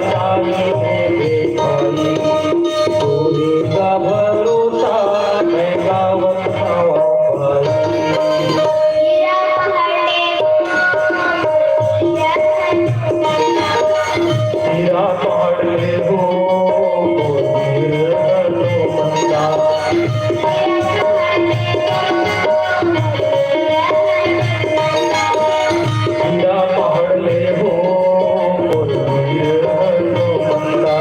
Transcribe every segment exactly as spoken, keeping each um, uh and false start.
भाई, तोरे का भरोसा मैं गावत हवं भाई। हीरा पहाड़ ले, हीरा पहाड़ ले हो, कोई हीरा तो मंदा। हीरा पहाड़ ले हो, कोई हीरा तो मंदा।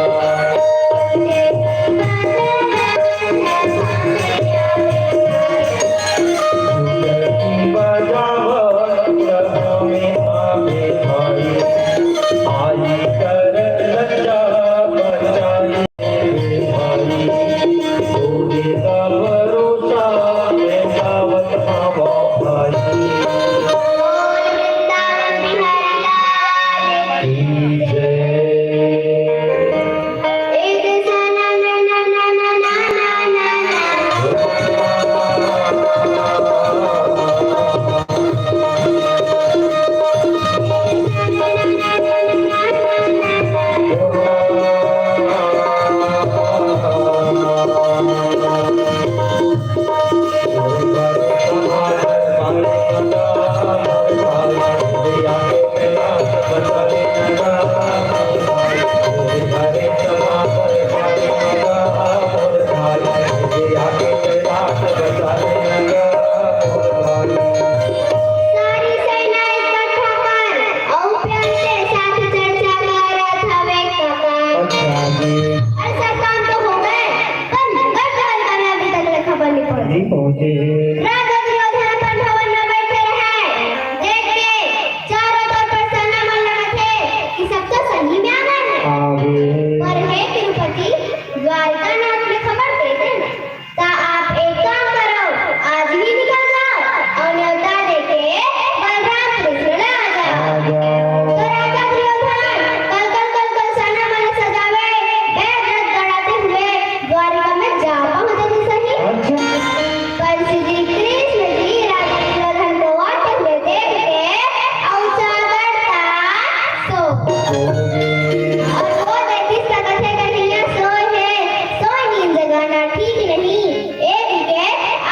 सारी सेना इकट्ठा कर, अउ प्यार के साथ चर्चा करत हवे कका। अच्छा जी। अरे सब काम तो हो गए, पर नगर टहल का अभी तक ले खबर नहीं पड़ी। नहीं पहुंचे। राजा दुर्योधन अपन भवन में बैठे रहे, देख के चारों तरफ पर सेना मन लगत हे कि सब तो सही में आ गए हैं। आ गए। पर हे तिरुपति, द्वारिका नाथ में खबर दे देना। ता आप एक काम करो, आज ही निकल जाओ अउ न्योता देके बलरामपुर से आ जाओ। आ जाओ। तो राजा दुर्योधन कल, कल, कल, कल सेना मन सजावे, बैर रथ दौड़ाते हुए द्वारिका में जा पहुंचे जी सही। अच्छा। पर श्री कृष्ण जी राजा दुर्योधन को आते हुए देख के अउ चादर तान सो। अउ वो देखिस त कथे कन्हैया सोए हे, सोए नींद जगाना ठीक नहीं। ए दिखे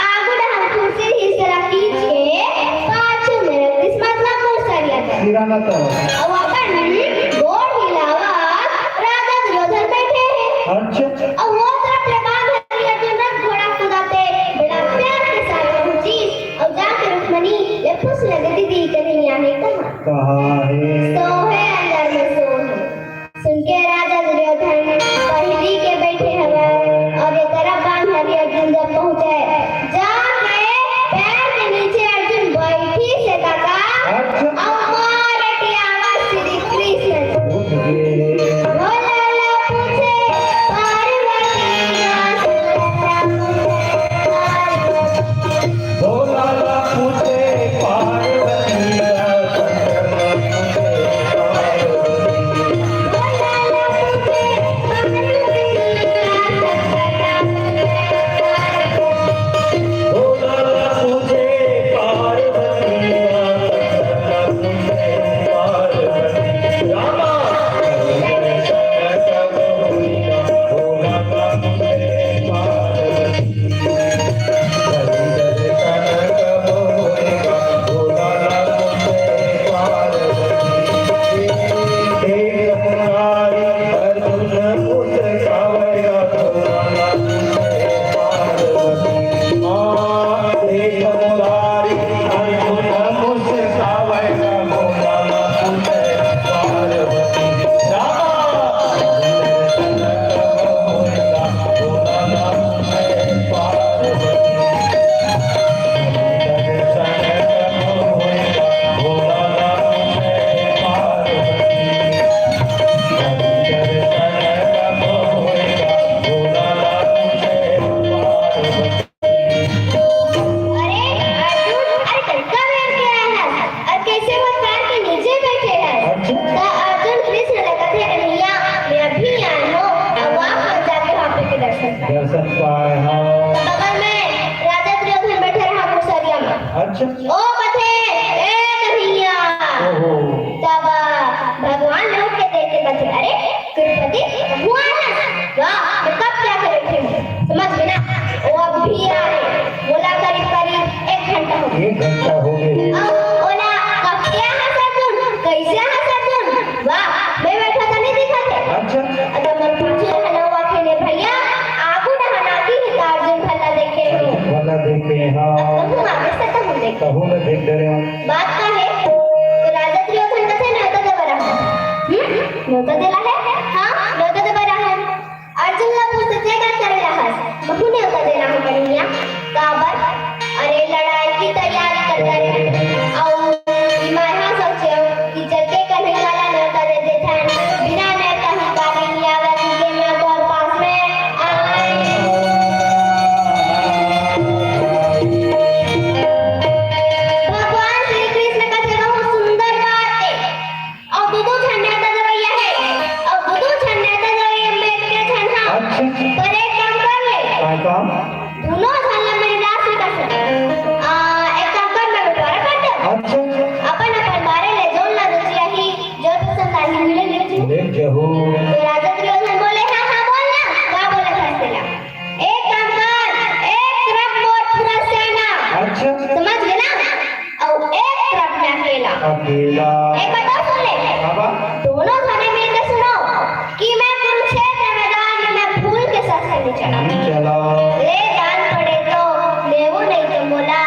आगू डहर कुर्सी रहिस तेला खींच के पाछू में रख दिस, मतलब मुसरिया कर। सिराना तरफ। अउ अपन गोड़ हिलावत राजा दुर्योधन बैठे हे। अच्छा। अउ वो तरफ ले बांध हरिया जुनत घोड़ा कुदाते बड़ा प्यार के साथ पहुंचिस अउ जाके रुक्मणी ले पूछ लगे, दीदी कन्हैया हे कहाँ? कहाँ हे? सोहे अंदर में सोहे। सुन के राजा दुर्योधन पहिली के बैठे हवय अउ ये तरफ बांध हरिया अर्जुन जब पहुंचे, जाके पैर के नीचे अर्जुन बैठी से काका। अच्छा। अउ मारे टियावा श्री कृष्ण। भोला ला पूछे पार्वती का सुंदर पूछे पार्वती। भोला ला पूछे पार्वती का शंकर ला पूछे पार्वती। भोला ला पूछे पार्वती का शंकर ला पूछे पार्वती। भोला ला पूछे पार्वती का शंकर ला पूछे पार्वती। रामा। भोला ला पूछे पार्वती। अरे अर्जुन, अरे कतका बेर के आए हस, अउ कइसे वो पैर के नीचे बैठे हस? अच्छा। त अर्जुन कृष्ण ला कथे, "कन्हैया, मैं अभी आए हंव, अउ आप मन जाके वहां पे के दर्शन पाए।" दर्शन पाए, हाँ। त बगल में राजा दुर्योधन बैठे रहा मुसरिया में। अच्छा। ओ कथे, "ए कन्हैया।" ओहो। तब भगवान लौट के देख के कथे, "अरे, पर एक काम कर ले। काय काम? दूनों झन ला मेरी लाश में कर सकत। आ, एक काम कर, मैं बंटवारा कर दे। अच्छा। अपन अपन बारे ले जोन ला रुचि आही, जो पसंद आही, मिले ले जहू। ले जहू। तो राजा दुर्योधन बोले, "हाँ, हाँ, बोल ना, का बोले था तेला?" एक काम कर, एक तरफ मोर पूरा सेना। अच्छा। समझ गए ना? अउ एक तरफ मैं अकेला। अकेला। एक बात और सुन ले। बाबा। दूनों झने मिलके सुनो कि मैं कुरुक्षेत्र मैदान में मैं फूल के साथ से नहीं चला। नहीं चला। ले जान पड़े तो लेवो, नहीं तो मोला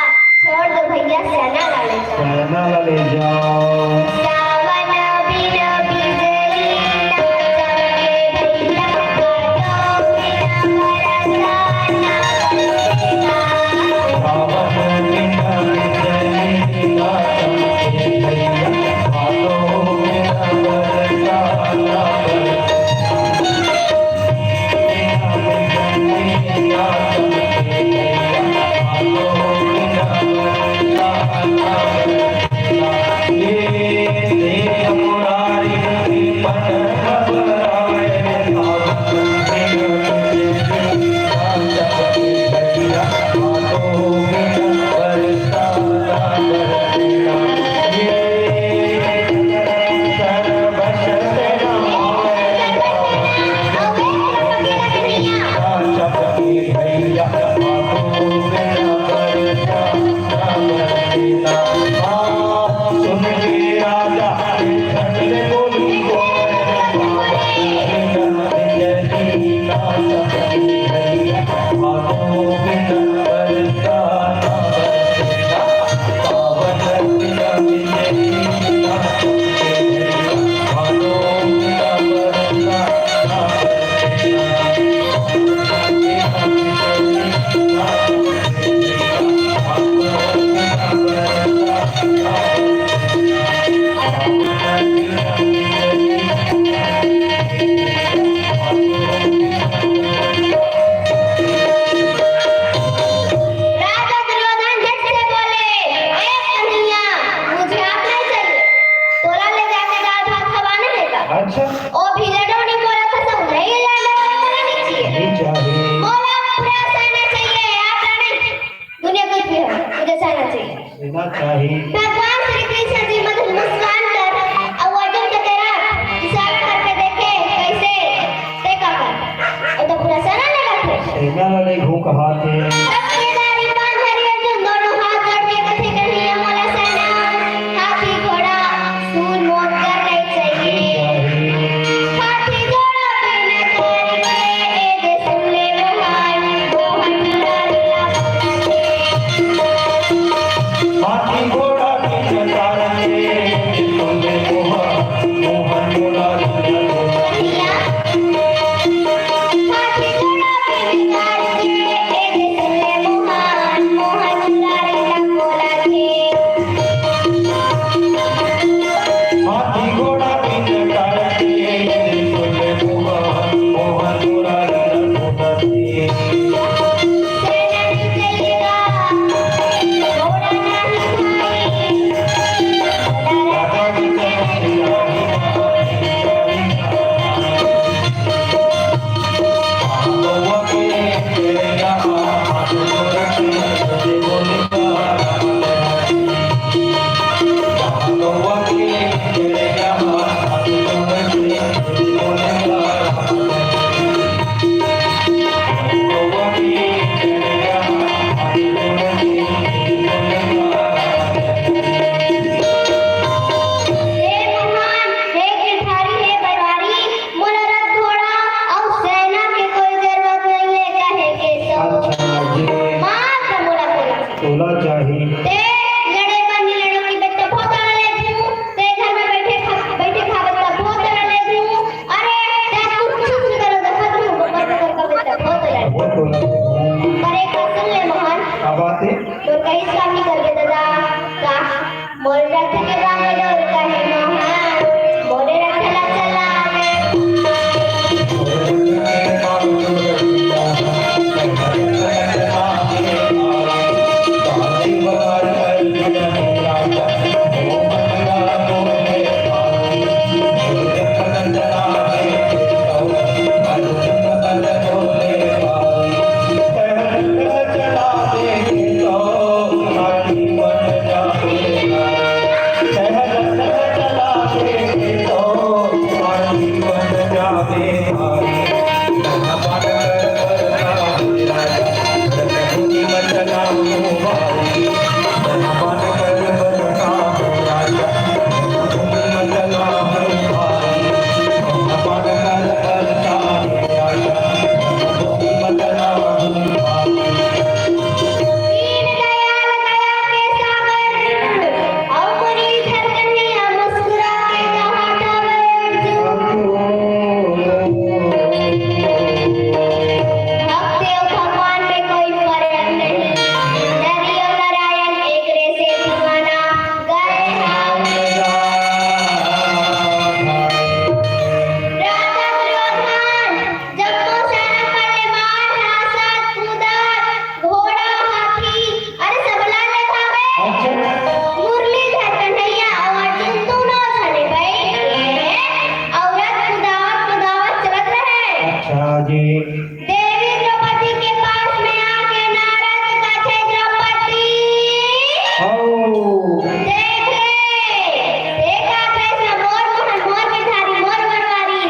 छोड़ दो भैया, सेना ला ले जाओ। सेना ला ले जाओ। सावन बिन बिजली ना चमके भैया, भादो बिन बरसा ना बरसेला। सावन बिन बिजली ना चमके भैया, भादो बिन बरसा ना बरसेला। राजा दुर्योधन झट से बोले, "ए कन्हैया, मुझे आप नहीं चाहिए। तोला ले जाके दाल भात खवाना है का?" अच्छा। ओ भी लडो नहीं बोला था, सब नहीं लाने वाला बोला नहीं चाहिए। नहीं चाहिए। बोला, "पूरा सेना चाहिए, आप नहीं।" दुनिया कुछ भी हो, मुझे सेना चाहिए। सेना चाहिए। भगवान श्री कृष्ण जी मधुर मुस्कान कर अउ अर्जुन के तरफ इशारा करके देखे, कैसे? ते का कर? वो तो पूरा सेना लगा थे। सेना लड़े घू कहा थे। तब केदारी बांधरी अर्जुन दोनों हाथ जोड़ के कथे, "कन्हैया मोला सेना, हाथी घोड़ा, सूर मोर कर नहीं चाहिए।" हाथी घोड़ा बिन करके ए दे सुन ले मोहन, मोहन डोला डोला। हाथी घोड़ा बिन करके ए दे सुन ले मोहन, मोहन डोला डोला। हाथी घोड़ा बिन करके ए दे सुन दीनदयाल दया के सागर अउ मुरलीधर कन्हैया मुस्कुरा के कहा था, "बड़े अर्जुन, भक्ति अउ भगवान में कोई फर्क नहीं। नर अउ नारायण एक रे से समाना, गए हम।" राजा दुर्योधन जम्मो सेना कर ले मार, राक्षस, कुदार, घोड़ा, हाथी, अरे सब ला लेखा बे। अच्छा। मुरलीधर कन्हैया अउ अर्जुन दूनों झने बइठ के औरत कुदावत कुदावत चलत रहे। अच्छा जी। देवी द्रौपदी के पास में आके नारद कथे, "द्रौपदी, ओ। देख ले, देखा कैसे मोर मोहन, मोर गिरधारी, मोर बनवारी,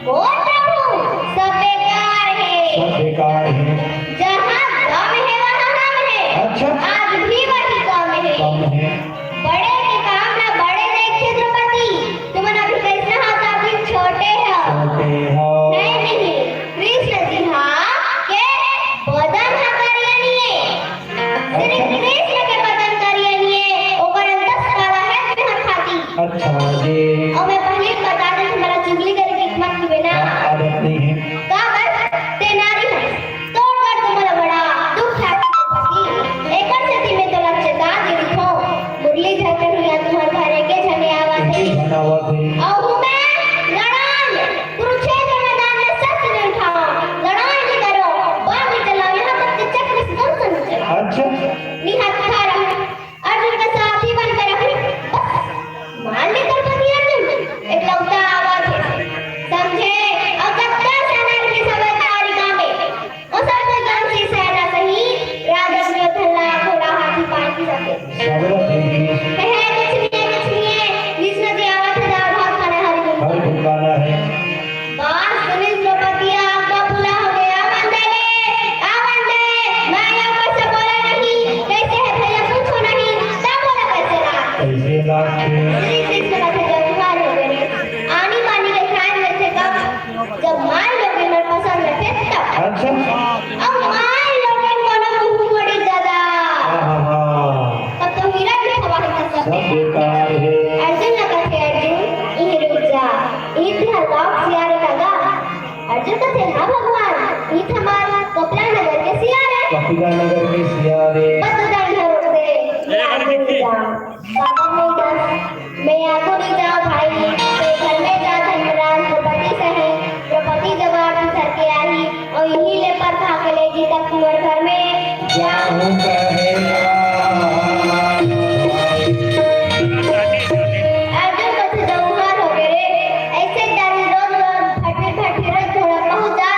मोर प्रभु, सब बेकार हे।" सब बेकार हे। जहाँ दम हे, वहाँ हम हे। अच्छा। आज भी वही कम हे। कम हे। बड़े के काम ला बड़े देखथे द्रौपदी। तुमन अभी कैसना हो, तो अभी छोटे हो। छोटे हो। नहीं, नहीं, कृष्ण जी हा के बदन हा करिया नहीं हे। श्री कृष्ण के बदन करिया नहीं हे, ओकर अंतस काला हे, तुम्हर खाती। अच्छा जी। अउ मैं पहले ही बता दें, तुम्हारा चुगली करे के हिम्मत नहीं बना। आदत नहीं हे। काबर? ते नारी हस। तोर दर्द मोला बड़ा दुख लागथे। एकर सेती मैं तोला चेता दे रहिथों। मुरलीधर कन्हैया तुम्हर घर एके झने आवत हे। एके झन आवत हे। अउ मैं लड़ाई कुरुक्षेत्र मैदान में शस्त्र नहीं उठाओ, लड़ाई नहीं करो, बाण नहीं चलाओ, यहाँ तक कि चक्र सुदर्शन नहीं चलाओ। अच्छा। निहत्था रहो, अर्जुन के साथी बन के रहो। बस, मान ले द्रौपदी अर्जुन, एकलौता आवत हे। समझे? अउ कत्ता सेना के सब तारिका में, अउ सब कोई गांव से सेना सहित राजा दुर्योधन ला घोड़ा हाथी पालकी सके। सबला देवी। कहे, "कुछ नहीं, कुछ नहीं है, कृष्ण जी आवत हे, जाओ, भाग खाना हरि गुण हरि गुण गाना है।" बात सुनी द्रौपदी आग बबूला हो गया, "आ बंदे ले, आ बंदे, मैं यहाँ पर से बोला नहीं, कैसे है भैया पूछो नहीं, तब बोला कैसे ना?" कैसे ना? श्री कृष्ण का तो जब बीमार हो गए, आनी बानी के खाए में थे कब, जब मान लो कि मैं पसंद है थे तब। अच्छा। अब मान लो कि कोनो मुंह मोड़ी दादा। हाँ, हाँ, हाँ। तब तो हीरा भी खवा है सब। सब बेकार है। अर्जुन लगा थे, "अर्जुन, यहीं रुक जा, यहीं थे हल्का सियारे लगा।" अर्जुन कथे, "हाँ भगवान, ई त हमार कपिला नगर के सियार हे।" कपिला नगर के सियार हे। बस तो जाई है रोक दे। ये आगे नहीं जा। बाबा नहीं जा। मैं आगू नहीं जाओ भाई। ते घर में जा धर्मराज द्रौपदी सही। द्रौपदी जब आरती धर के आही अउ इही ले परघा के ले जी तक मोर घर में। जाहूं कहे। अर्जुन कथे, "जौहर हो गे रे, ऐसे डाली रोज रोज भटरी भटरी रोज थोड़ा पहुंच जा,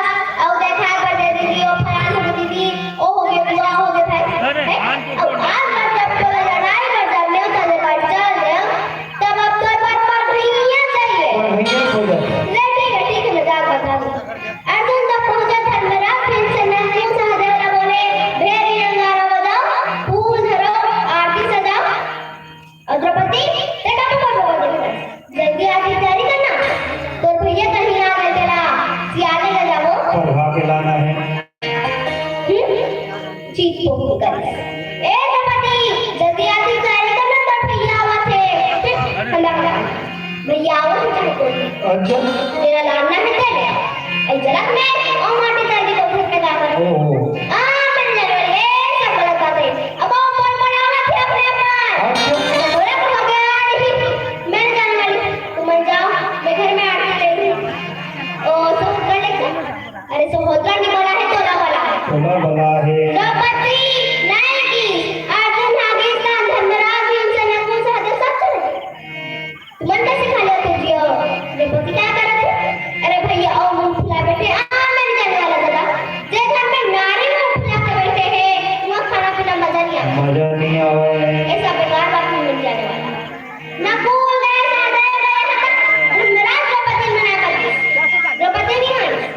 अउ देखा कर दे दीदी, ओ फलान हो गे दीदी, ओ हो गे बुआ, हो गे भाई।" अरे, हैं? अउ आज बर जब तोला लड़ाई बर जब नेवता दे बर चल दे, तब अब तोर बर परघइया चाहिए। परघइया हो जाए। ले ठीक है, ठीक है, मैं जाके बता दूं। अर्जुन तब पहुंचा धर्मराज, भीमसेन नकुल सहदेव ला बोले, "भेरी अंगारा बजाओ, फूल धरो, आरती सजाओ।" अउ द्रौपदी, ते का बबा बबा देखत हस? जल्दी आरती तैयारी करना। तोर भैया कहीं आ गए तेला, सियाले ले जाबो। पढ़वा के लाना है। हम्म? चीत पोक करिस। ए द्रौपदी, जल्दी आरती तैयारी करना, तोर भैया आवत हे। हम्म, हम भैया आवत हे चाहे कोई। अच्छा। तेला लानना हे तेला। अई जलक में, ओ माटी डाल दी तो घर में जाकर। ओहो। आ, मेरे लगे, ए, सब गलत बात है। अब वो मन बनाना थे अपने ऊपर। अच्छा। बोला, "भगवान ही, मैं जाने वाली हूँ। तुम जाओ, मैं घर में आरती ले लूँ।" ओ, सब कर लेते। अरे, सहोदरा नहीं बोला है, तोला बोला है। तोला बोला है। द्रौपदी नहीं की, अर्जुन, भागीरथ, धर्मराज, भीमसेन, नकुल, सहदेव सब चले गए। तुमन कैसे खा लेते जियो? ये पति क्या करत है? अरे भैया, आओ मुंह फुला बैठे, आ मेरे जाने वाला दादा। जे घर में नारी मुंह फुला के बैठे हैं, वहाँ खाना पीना मजा नहीं आता। मजा नहीं आवे। ऐसा बेकार बात नहीं मिल जाने वाला। नकुल गए, सहदेव गए, यहाँ तक धर्मराज द्रौपदी मना कर दी। द्रौपदी नहीं मानी।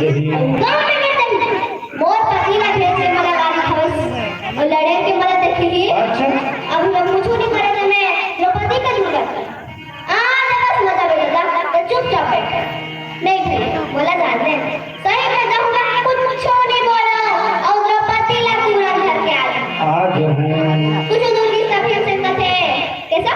जही। गौर में करते हैं। मोर पति ला भेज के मोला गारी खावस। अउ लड़े के मोला देखही। अच्छा। अभी मैं कुछू नहीं करे तो मैं द्रौपदी का दूर करता। आ, तो बस मजा भी लेता, तो चुपचाप बैठ। नहीं भैया, बोला जान दे। सही में तो मैं कुछू नहीं बोलो, अउ द्रौपदी ला तुरंत धर के आ गई। आ जाऊं। कुछ दूर की सखी हमसे कथे, कैसा?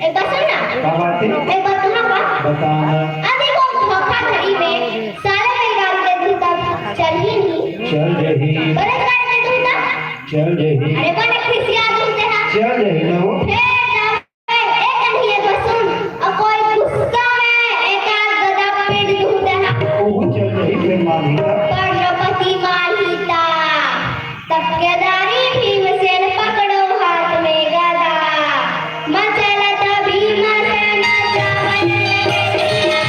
एक बात सुन ना। का बात है? एक बात सुना का? बताना। अभी वो धोखाधड़ी में साले में गाड़ी दे दूं तब चल ही नहीं। चल जही। बलात्कार दे दूं तब? चल जही। अरे बड़े खिसिया दूं ते हा। चल जही ना वो। फिर जब एक कन्हैया को सुन, और कोई गुस्सा में एक आध गदा पीट दूं ते हा। ओहू चल जही फिर मानही ता। पर द्रौपदी मानही ता। तब केदारी भीमसेन पकड़ो हाथ में गदा। मचलत भीमसेन चावन लगे दिया।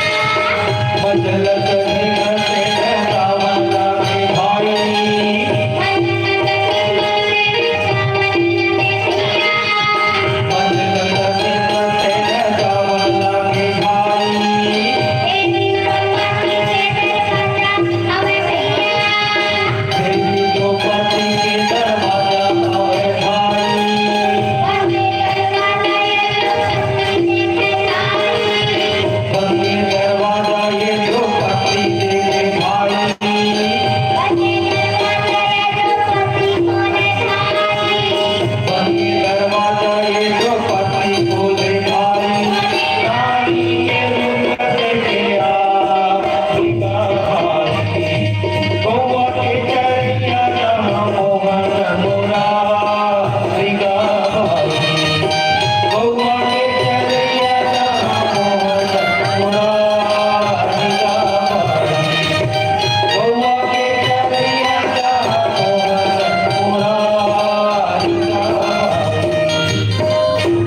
मचलत भीमसेन चावन लगे भाई। मचलत भीमसेन चावन लगे दिया। मचलत भीमसेन चावन लगे भाई। ए भीम द्रौपदी के दरवाजा हवे भैया।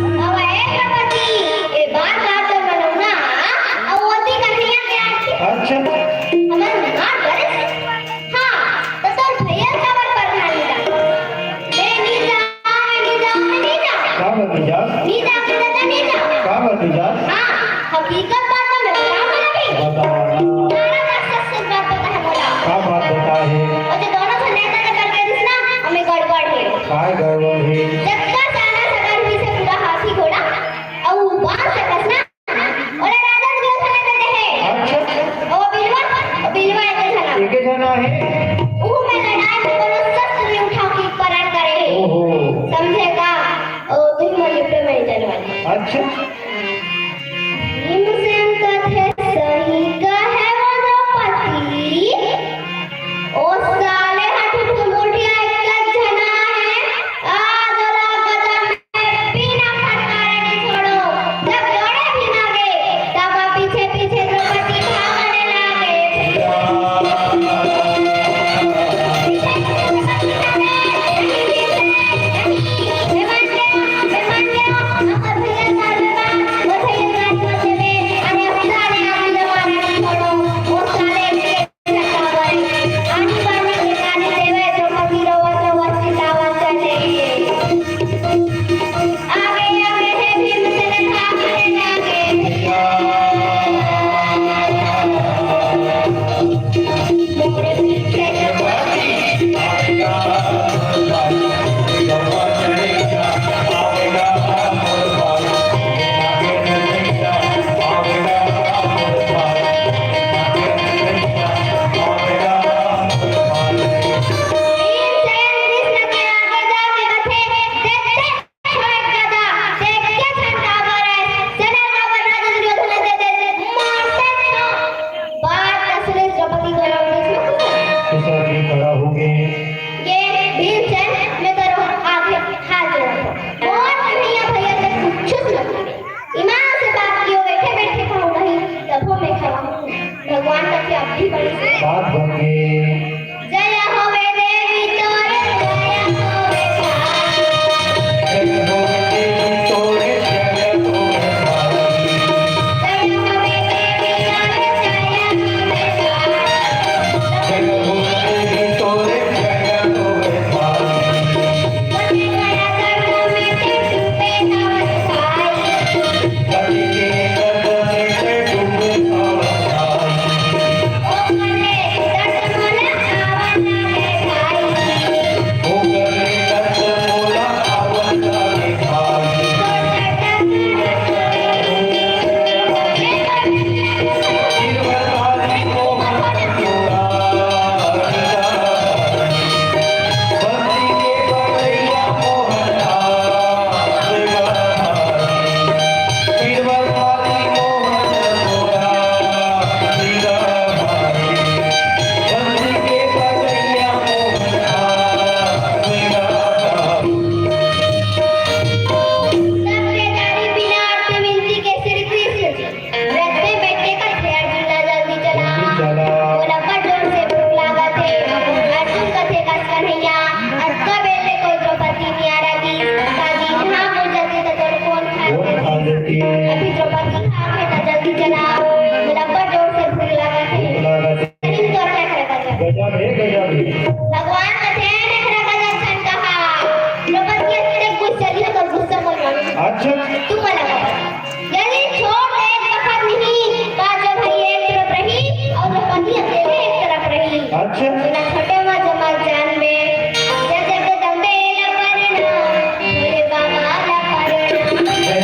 अब ए द्रौपदी, ए बार बार तो मनौना, अउ ओती कन्हैया के आरती। अच्छा। हमर मार बरस। हाँ, तो तोर भैया काबर परधान नी जान? मैं नी जान, मैं नी जान, मैं नी जान। का बात नी जान? नी जान, नी जान, नी जान। का बात नी जान? हाँ, हकीकत बात तो मैं बता ना भी। बता ना। सारा का सच सच बात पता है मोला। का बात पता है? अउ जो दोनों झन नेता ने करके दिस ना, हमें गड़बड़ है। काय गड़बड़ है? जतका सारा सगर हुई से पूरा हाथी घोड़ा, अउ बांस से कस ना, ओला राजा दुर्योधन ने दे दे हे। अच्छा। ओ बिलवा, ओ बिलवा एके झना। एके झना हे। उहू में लड़ाई में कोनो शस्त्र नहीं उठा के परान करे हे। ओहो। समझे का? ओ, तुम मन लिपटे में चलवा। अच्छा। भीमसेन कथे सही कहे वो द्रौपदी। ओ साले हा ठुठुर मुठिया एक झना हे। आ, जोला गदा बिना फटकारे नहीं छोड़ो। जब दौड़े भी ना गए, तब पीछे पीछे द्रौपदी भागने लगे। पीछे पीछे द्रौपदी भागे। नहीं, मैं मान गया, मैं मान गया, अब भैया साथ में अच्छा। तू मला बता। यदि छोड़ दे एक बखत नहीं, का जब हई एक तरफ रही और अपन ही अकेले एक तरफ रही। अच्छा। बिना छोटे मा जमा जान में, जय जगदम्बे ला परना, भोले बाबा ला परना।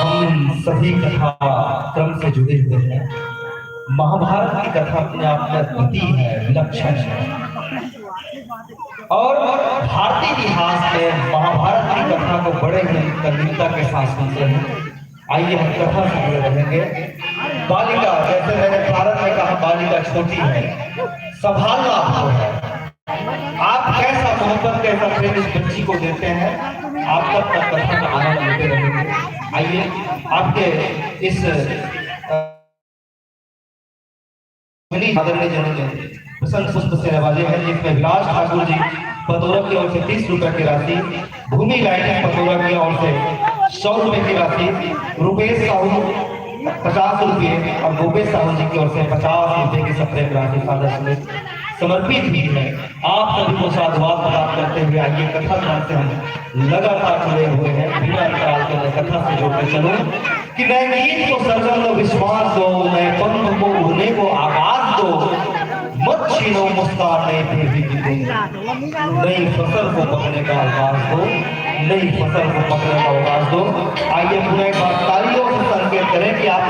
हम सभी कथा क्रम से जुड़े हुए हैं। महाभारत की कथा अपने आप में अद्वितीय है, विलक्षण है। और भारतीय इतिहास में महाभारत की कथा को बड़े ही तल्लीनता के साथ सुनते हैं। आइए, हम कथा से जुड़े रहेंगे। बालिका, जैसे मैंने प्रारंभ में कहा, बालिका छोटी है, संभालना आपको है। आप कैसा मोहब्बत, कैसा प्रेम इस बच्ची को देते हैं, आप तब तक कथा का आनंद लेते रहेंगे। आइए, आपके इस, अ, आदरणीय जनों ने प्रसन्न पुष्प से नवाजे हैं, जिसमें विराज ठाकुर जी पतौरा की ओर से तीस रुपए की राशि, भूमि लाइटिंग पतौरा की ओर से सौ रुपए की राशि, रुपेश साहू पचास रुपये और गोपेश साहू जी की ओर से पचास रुपये की सप्रेम राशि सादर समेत समर्पित हुई है। आप सभी को साधुवाद प्रदान करते हुए आइए, कथा क्रम से हम लगातार जुड़े हुए हैं, बिना अंतराल के मैं कथा से जोड़कर चलूं कि नए गीत को सरगम लो, विश्वास दो, नए पंख को उड़ने को आगाज दो, मत छीनो मुस्कान नई पीढ़ी की तुम, नई फसल को पकने का आगाज दो, नई फसल को पकने का आगाज दो। आइए, पुनः एक बार तालियों से संकेत करें कि आप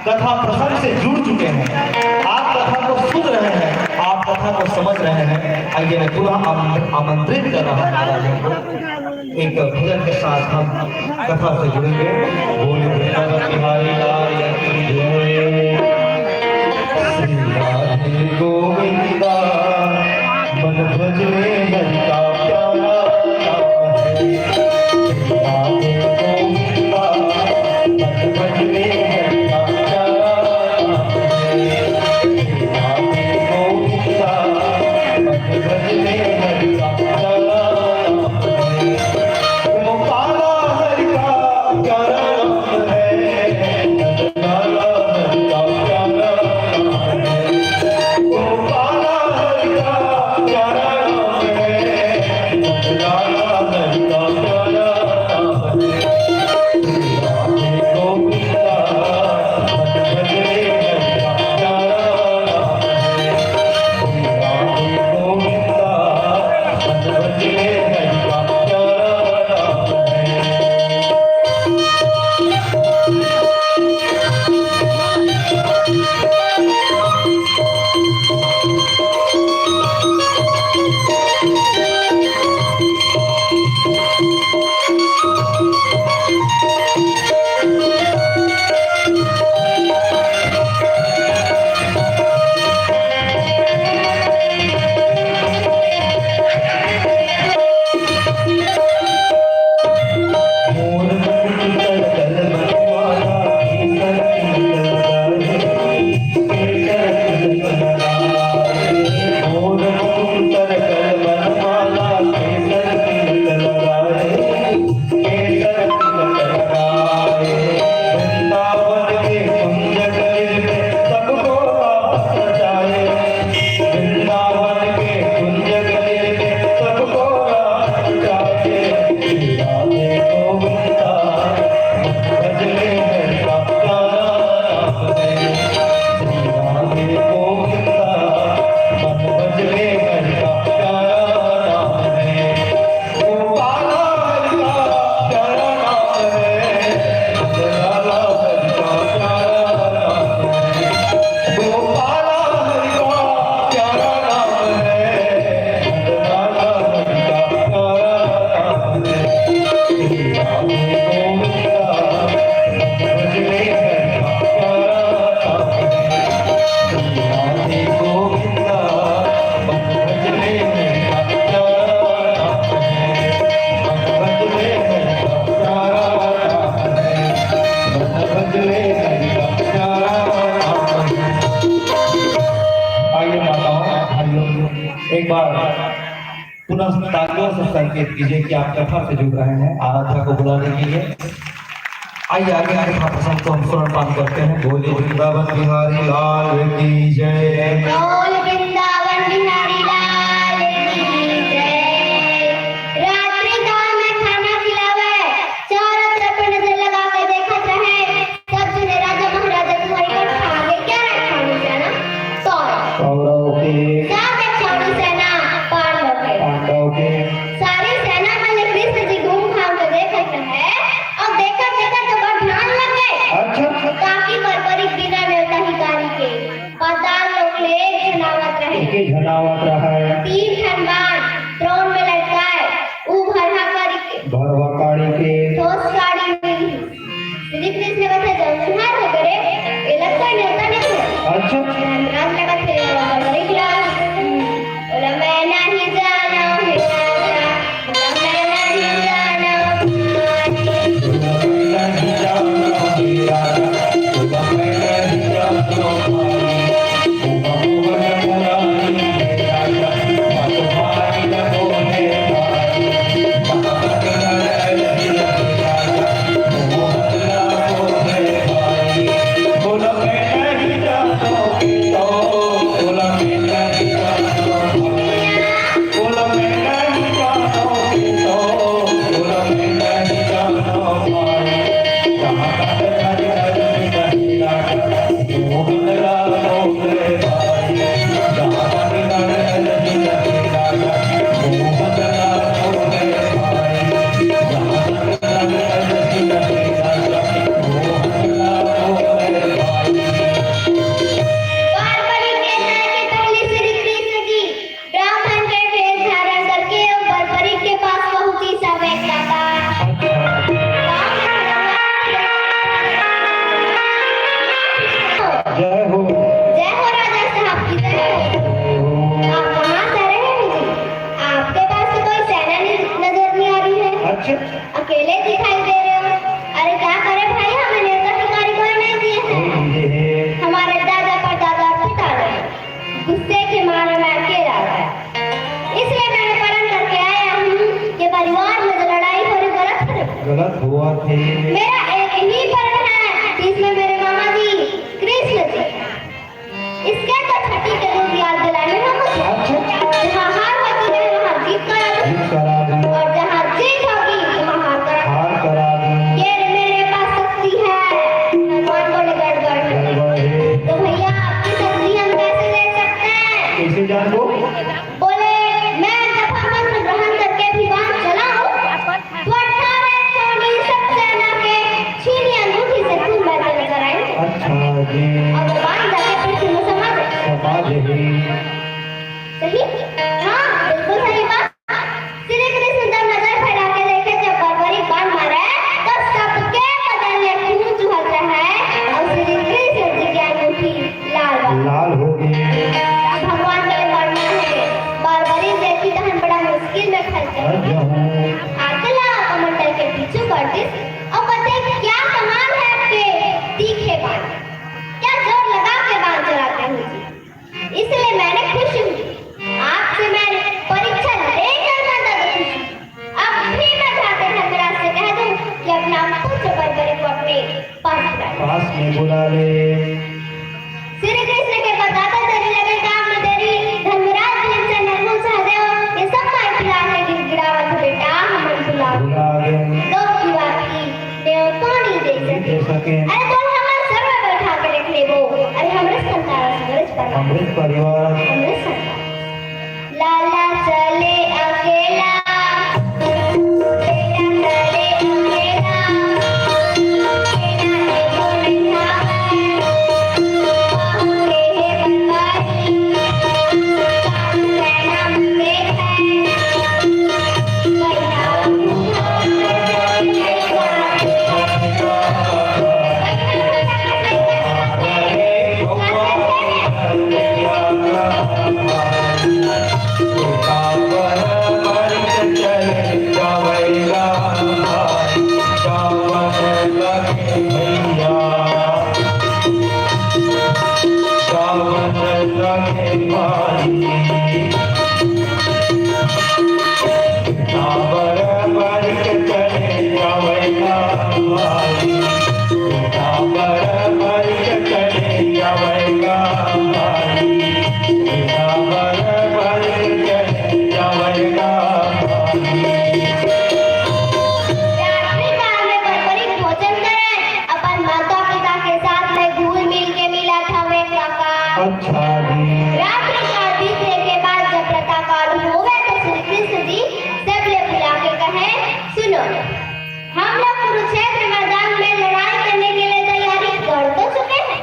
कथा प्रसंग से जुड़ चुके हैं, आप कथा को सुन रहे हैं, आप कथा को समझ रहे हैं। आइए, मैं पुनः आमंत्र-, आमंत्रित कर रहा हूँ महाराजों को। एक भजन के साथ हम कथा से जुड़ेंगे। बोल वृंदावन बिहारी लाल की जय। श्री राधे गोविंदा, मन भजने हरि का प्यारा नाम है। श्री राधे गोविंदा, मन भजने हरि का प्यारा नाम है। श्री राधे गोविंदा, मन भजने हरि का प्यारा नाम है। गोपाला हरि का प्यारा नाम है। नंदलाला हरि का प्यारा नाम है। गोपाला हरि का प्यारा नाम है। पुनः तालियों से संकेत कीजिए कि आप कथा से जुड़ रहे हैं। आराध्या को बुलाने के लिए आइए, आगे आगे कथा प्रसंग को हम श्रवण पान करते हैं। बोलिए वृंदावन बिहारी लाल की जय। बोल वृंदावन बिहारी लाल की जय। रात्रि काल में खाना खिलावे, चारों तरफ नजर लगा के देखत रहे। सब जने राजा महाराजा तुम्हारी कर खा गए। क्या रखा उनसे ना? सौ। कौरव के। सात एक सौ सेना पांडव के। पांडव के। सारी सेना वाले कृष्ण जी घूम घाम के देखत रहे और देखत देखत तो बड़ ध्यान लग गए। अच्छा। ताकि बर्बरी बिना नेवता हिकारी के पाताल लोक ले एक झन आवत रहे। एक झन आवत रहे। तीन ठन बाण द्रोण में लटकाए, ऊ भरहा काड़ी के। भरहा काड़ी के। ठोस काड़ी में श्री कृष्ण कथे, "जौन तुहार हो करे, एला कोई नेवता नहीं दे।" अच्छा। धर्मराज लगत हे, "बर्बरी खिलाओ।" बोला, "मैं नहीं जाना हे राजा, बोला, मैं नहीं जाना।" बारबरी के न्याय के टोली श्री कृष्ण जी ब्राह्मण के भेष धारण करके वो बर्बरी के पास पहुंची। सब एक दादा। जय हो। जय हो राजा साहब की जय हो। आप कहाँ से रहे हो जी? आपके पास तो कोई सेना नहीं, नजर नहीं आ रही है। अच्छा। अकेले दिखाई दे रहे हो। अरे क्या करे भाई, हमें नेवता अधिकारी कोई नहीं दिए हैं। कोई नहीं दिए हैं। हमारे दादा परदादा और पिता ने गुस्से के मारे मैं अकेला आ गया, इसलिए मैंने प्रण करके आया हूँ कि परिवार में जो लड़ाई हो रही गलत है। गलत हुआ थे। मेरा एक ही प्रण है कि इसमें मेरे मामा जी कृष्ण जी, इसके तो छठी के दूध याद दिलाने हैं मुझे। अच्छा। जहाँ हार होती है वहाँ जीत करा दूँ। जीत करा दूँ। और जहाँ जीत होगी वहाँ हार करा दूँ। हार करा दूँ। ये मेरे पास शक्ति है, भगवान बोले गड़बड़ है। गड़बड़ है। तो भैया आपकी शक्ति हम कैसे ले सकते हैं? कैसे जानबो? बोले, मैं जपा मंत्र ग्रहण करके भी बाण चलाऊं, तो अठारह सौ बीस सेना के छीनी अंगूठी से खून बहते नजर आए। अच्छा जी। और वो बाण जाके पृथ्वी में समा जाए। समा जाए। सही? हाँ, बिल्कुल सही बात। श्री कृष्ण जब नजर फैला के देखे, जब बर्बरी बाण मारे, तो सबके बदन में खून चुहत रहे और श्री कृष्ण जी की अंगूठी लाल बाण। लाल हो गई। भगवान के लिए मरना है। बर्बरी देखी तहन बड़ा मुश्किल में फंस गए। फंस गए। आके ला कमंडल के पीछू कर दी और कहते, "क्या कमाल है आपके तीखे बाण, क्या जोर लगा के बाण चलाते हो जी।" इसलिए मैंने खुश हूँ। आपसे मैं परीक्षा लेकर मैं ज्यादा खुश हूँ। अब भी मैं जाते धर्मराज से कह दूँ कि अपना पुत्र बर्बरी को अपने पास बुला ले। पास में बुला ले। श्री कृष्ण के बताते देरी लगे, काम में देरी, धर्मराज, भीमसेन, नकुल, सहदेव, ये सब माई पिला के गिड़गिड़ावत हे, बेटा, हमन भुला भुला गए। दो की बात की। देव पानी दे सके। दे सके। अरे तोर हमर सर में बैठा के रख लेबो। अरे हमरे संतान, हमरे परिवार। हमरे परिवार। हमरे संतान। लाला चले अकेला, बेटा चले अकेला। बेटा देखो नहीं आवे, बाहु के हे बनवारी।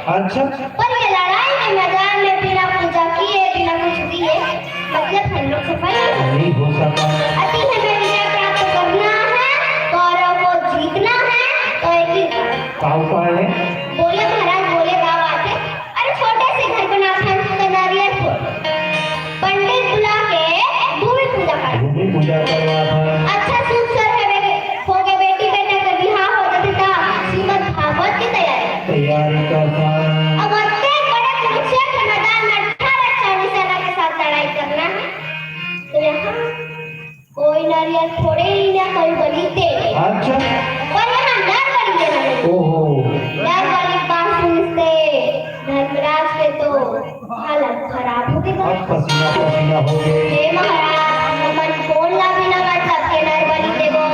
अच्छा। पर ये लड़ाई के मैदान में बिना पूजा किए, बिना कुछ दिए, मतलब हम लोग सफल नहीं हो सकता। अति हमें विजय प्राप्त करना है, कौरव को जीतना है, तो एक ही उपाय। का उपाय है? बोले महाराज, बोले का बात है? अरे छोटे से घर बनाथन तो नारियल फोड़, पंडित बुला के भूमि पूजा कर। भूमि पूजा करवाथन। अच्छा सुख सर है बेटी, हो गए बेटी बेटा के बिहाव हो जाथे त श्रीमद् भागवत की तैयारी। तैयारी करथन। अब अत्ते बड़े कुरुक्षेत्र मैदान में अठारह चालीस सेना के साथ लड़ाई करना है, तो यहाँ कोई नारियल फोड़े ही ना, कोई बलि दे। अच्छा। पर यहाँ नर बलि देना है। ओहो। नर बलि पास सुनते धर्मराज के तो हालत खराब हो गई। अब पसीना पसीना हो गए। हे महाराज, हमन कोन ला बिना मतलब के नर बलि देबो?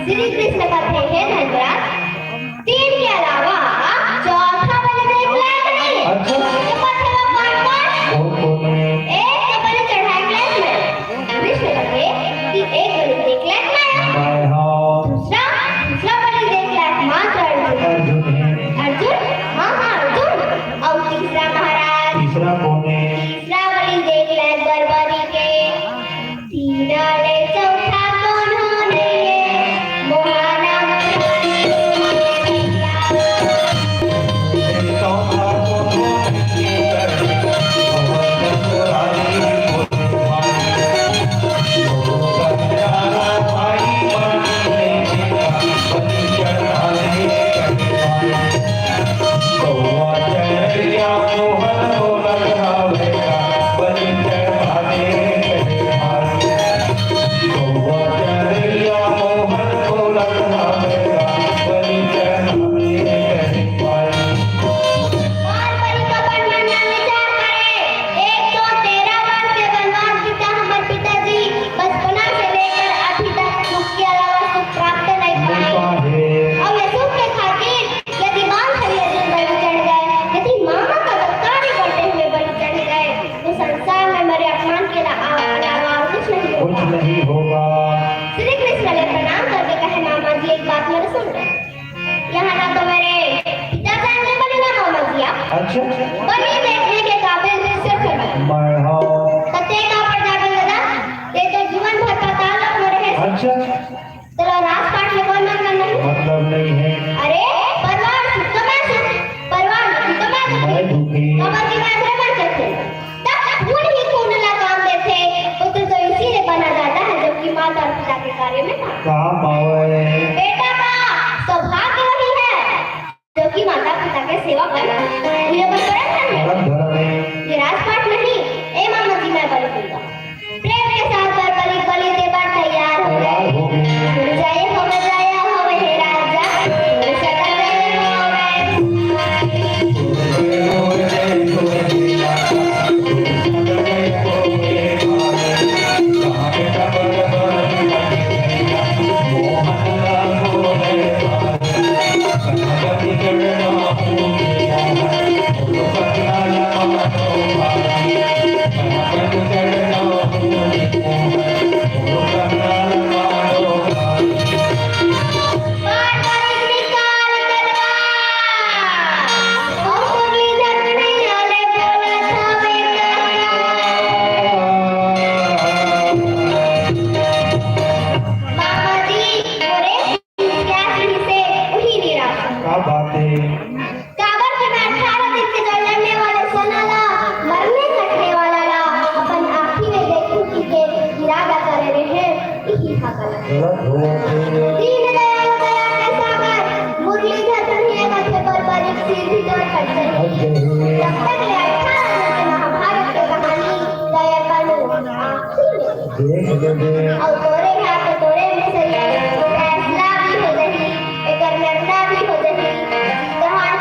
श्री कृष्ण कथे, हे धर्मराज, तीन के अलावा चौथा बलि देख लायक नहीं है। अच्छा। तो पथे वो कौन कौन? कौन कौन है? एक तो बलि चढ़ाए लायक मैं। कृष्ण कथे कि एक बलि देख लायक मैं। मैं हूँ। दूसरा, दूसरा बलि देख लायक मात्र अर्जुन। अर्जुन है। अर्जुन? हाँ, हाँ, अर्जुन। और तीसरा महाराज। तीसरा कौन है? तीसरा बलि देख लायक बर्बरी के। तीना ले चौथा कोनो नइये, मोहाना बाल परिपक्व मन विचार करे, एक तो तेरह वर्ष के वनवास बीता हमर पिताजी, बचपना से लेकर अभी तक सुख के अलावा सुख प्राप्त नहीं पाए। और ये सुख के खातिर यदि बाल खड़िया दिन बलि चढ़ गए, यदि मामा का दत्तारी करते हुए बलि चढ़ गए, तो संसार में मेरे अपमान के अला-, अलावा और कुछ नहीं होगा। कुछ नहीं होगा। श्री कृष्ण ने प्रणाम करके कहे, मामा जी, एक बात मेरे सुन ले। यहाँ ना तो मेरे पिता जाएंगे बलि ना मामा जी आप। अच्छा। बलि देखने के काबिल सिर्फ मैं। मैं हूँ। तो ते का पर जाबे दादा, ते तो जीवन भर पाताल लोक में रहे। अच्छा। तोला राजपाट ले कोई मतलब नहीं। मतलब नहीं है। अरे, परवार सुख तो मैं सुख, परवार दुखी तो मैं दुखी। मैं दुखी। बाबा जी मैं भ्रमण करते। तब खून ही खून ला काम देथे, पुत्र तो इसीलिए बना जाता है, जो कि माता और पिता के कार्य में काम। काम आवे। बेटा का सौभाग्य वही है, जो कि माता पिता के सेवा कर ये बस परम धर्म है। परम धर्म है। ये राजपाट नहीं, ए मामा जी मैं बलि दूंगा। प्रेम के साथ पर बलि, बलि देवा तैयार हो गए। तैयार हो गए। जय हो, जय हो हे राजा, सदा जय हो। क्या बात है। काबर कि मैं अठारह दिन के जो लड़ने वाले सेना ला, मरने कटने वाला ला, अपन आँखी में देखूं कि के इरादा करे रहे, यही था गलत। गलत हो गए। दीन दयाल दया के सागर, मुरलीधर कन्हैया का थे पर पर एक सीधी तौर पर चली। जब तक ले अठारह दिन के महाभारत के कहानी दया का लो, आँखी में। देख ले बे। और तोरे यहाँ तो तोरे में से ये फैसला भी हो जाही, एकर निर्णय भी हो जाही। कहाँ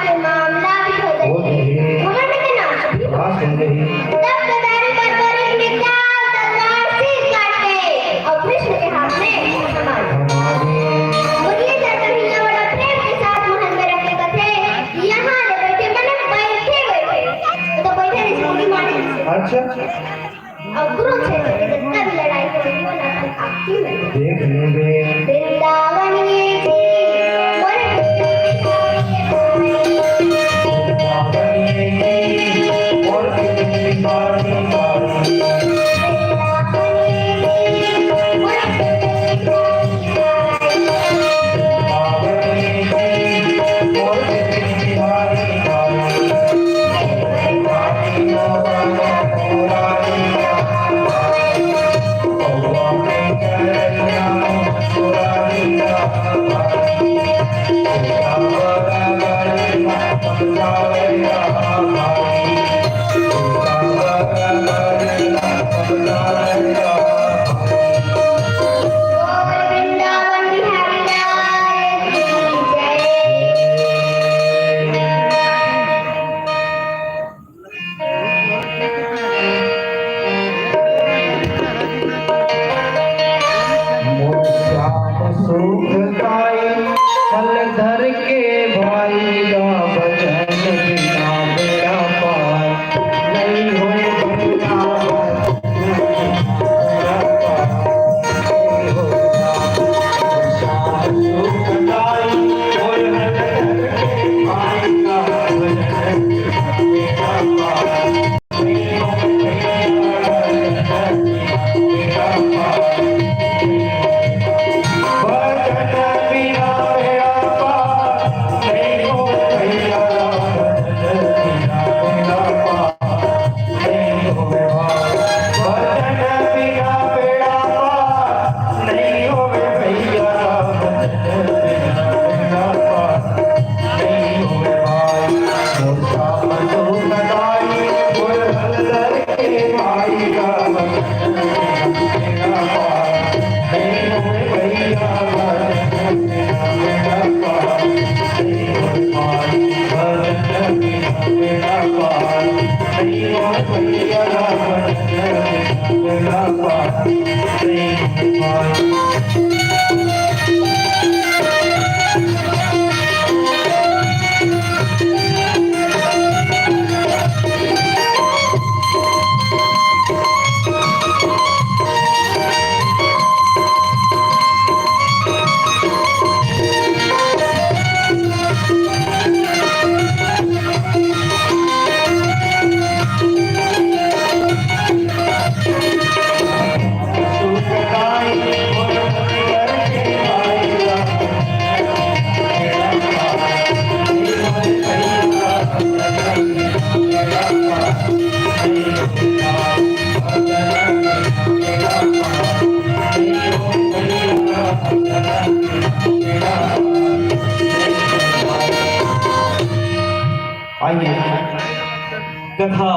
कथा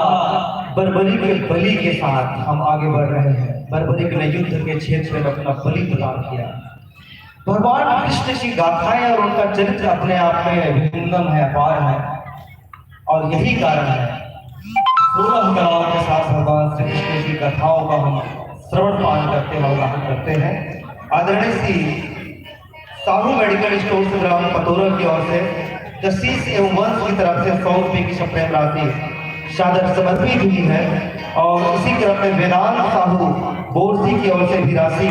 बर्बरी के बलि के साथ हम आगे बढ़ रहे हैं। बर्बरी ने युद्ध के क्षेत्र में अपना बलि प्रदान किया। भगवान कृष्ण की गाथाएं और उनका चरित्र अपने आप में विभिन्नम है, अपार है, और यही कारण है सोलह कलाओं के साथ भगवान श्री कृष्ण की कथाओं का हम श्रवण पान करते हैं, अवगाहन करते हैं। आदरणीय श्री साहू मेडिकल स्टोर से ग्राम पतोरा की ओर से कशिश एवं वंश की तरफ से सौ रुपये की सप्रेम राशि सादर समर्पित हुई है और इसी क्रम में वेदांत साहू बोरसी की ओर से भी राशि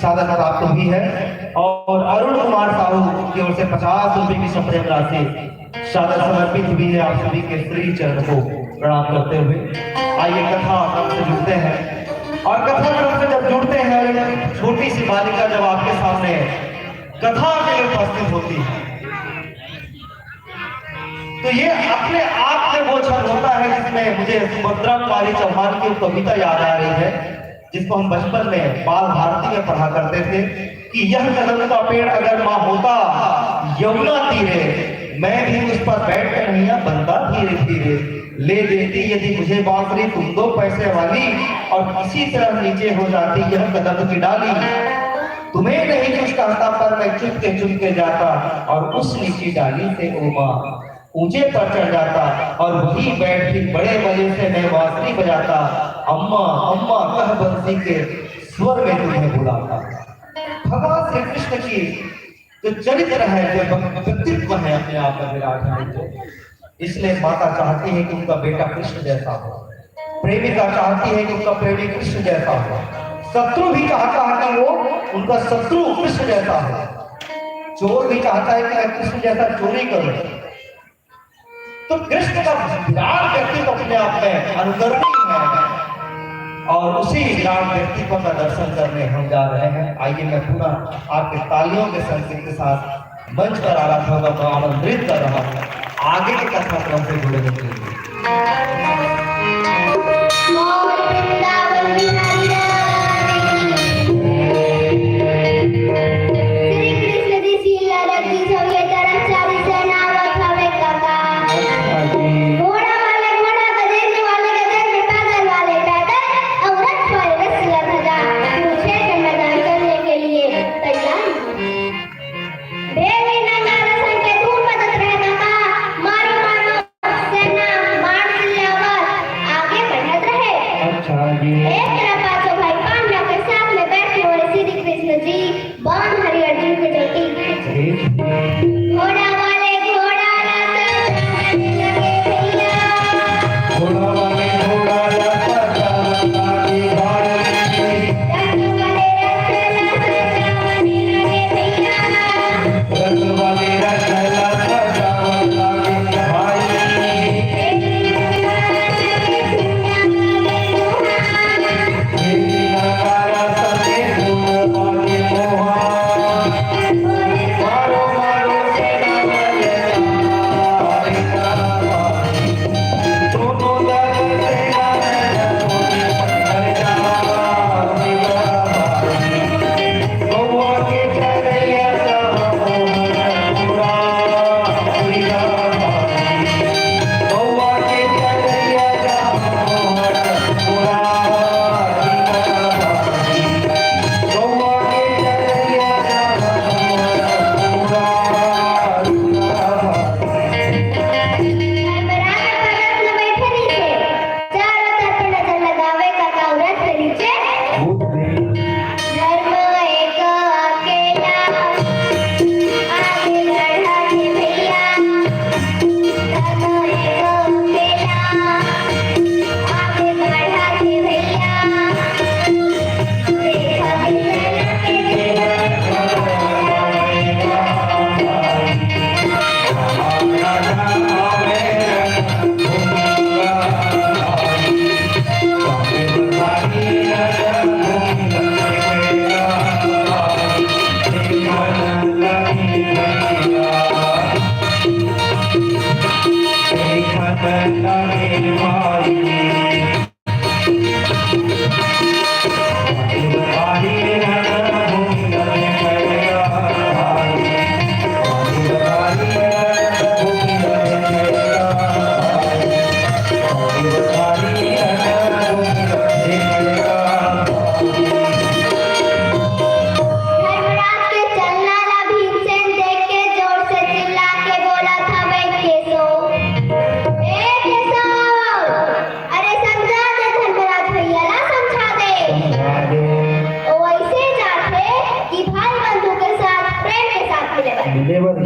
सादर प्राप्त हुई है और अरुण कुमार साहू की ओर से पचास रुपये की सप्रेम राशि सादर समर्पित हुई है। आप सभी के श्री चरण को प्रणाम करते हुए आइए कथा क्रम से जुड़ते हैं और कथा क्रम से जब जुड़ते हैं, छोटी सी बालिका जब आपके सामने कथा के लिए उपस्थित होती है तो ये अपने आप में वो क्षण होता है जिसमें मुझे सुभद्रा कुमारी चौहान की कविता याद आ रही है, जिसको हम बचपन में बाल भारती में पढ़ा करते थे कि यह कदम का पेड़ अगर माँ होता यमुना तीरे, मैं भी उस पर बैठ कर नैया बनता धीरे धीरे। ले देती यदि मुझे बांसुरी तुम दो पैसे वाली, और किसी तरह नीचे हो जाती यह कदम की डाली। तुम्हें नहीं कुछ कहता पर मैं चुपके चुपके जाता और उस नीची डाली से ओ माँ ऊंचे पर चढ़ जाता और वहीं बैठ के बड़े मजे से मैं बांसुरी बजाता। अम्मा अम्मा कह बंसी के स्वर में तुम्हें बुलाता। भगवान श्री कृष्ण की जो चरित्र है, जो व्यक्तित्व है अपने आप में विराट है, इसलिए माता चाहती है कि उनका बेटा कृष्ण जैसा हो, प्रेमिका चाहती है कि उनका प्रेमी कृष्ण जैसा हो, शत्रु भी चाहता है कि वो उनका शत्रु कृष्ण जैसा हो, चोर भी चाहता है कि मैं कृष्ण जैसा चोरी करूं। तो कृष्ण का विराट व्यक्तित्व अपने आप में अनुकरणीय है और उसी विराट व्यक्तित्व का दर्शन करने हम जा रहे हैं। आइए मैं पुनः आपके तालियों के संगीत के साथ मंच पर आराधना को आमंत्रित कर रहा हूँ आगे के कथाक्रम से जुड़ने के लिए। श्री कृष्ण जी शील रखी सबके तरफ चारी से नावत हवे काका। घोड़ा वाले घोड़ा, गजेंद्र वाले गजेंद्र, पैदल वाले पैदल, और रथ वाले रथ से ध्वजा कुरुक्षेत्र मैदान चलने के लिए तैयार। भेरी नगारा संग के धूम बजत रहे काका, मारो मारो सेना बाण से आवत आगे बढ़त रहे। अच्छा जी। एक तरफ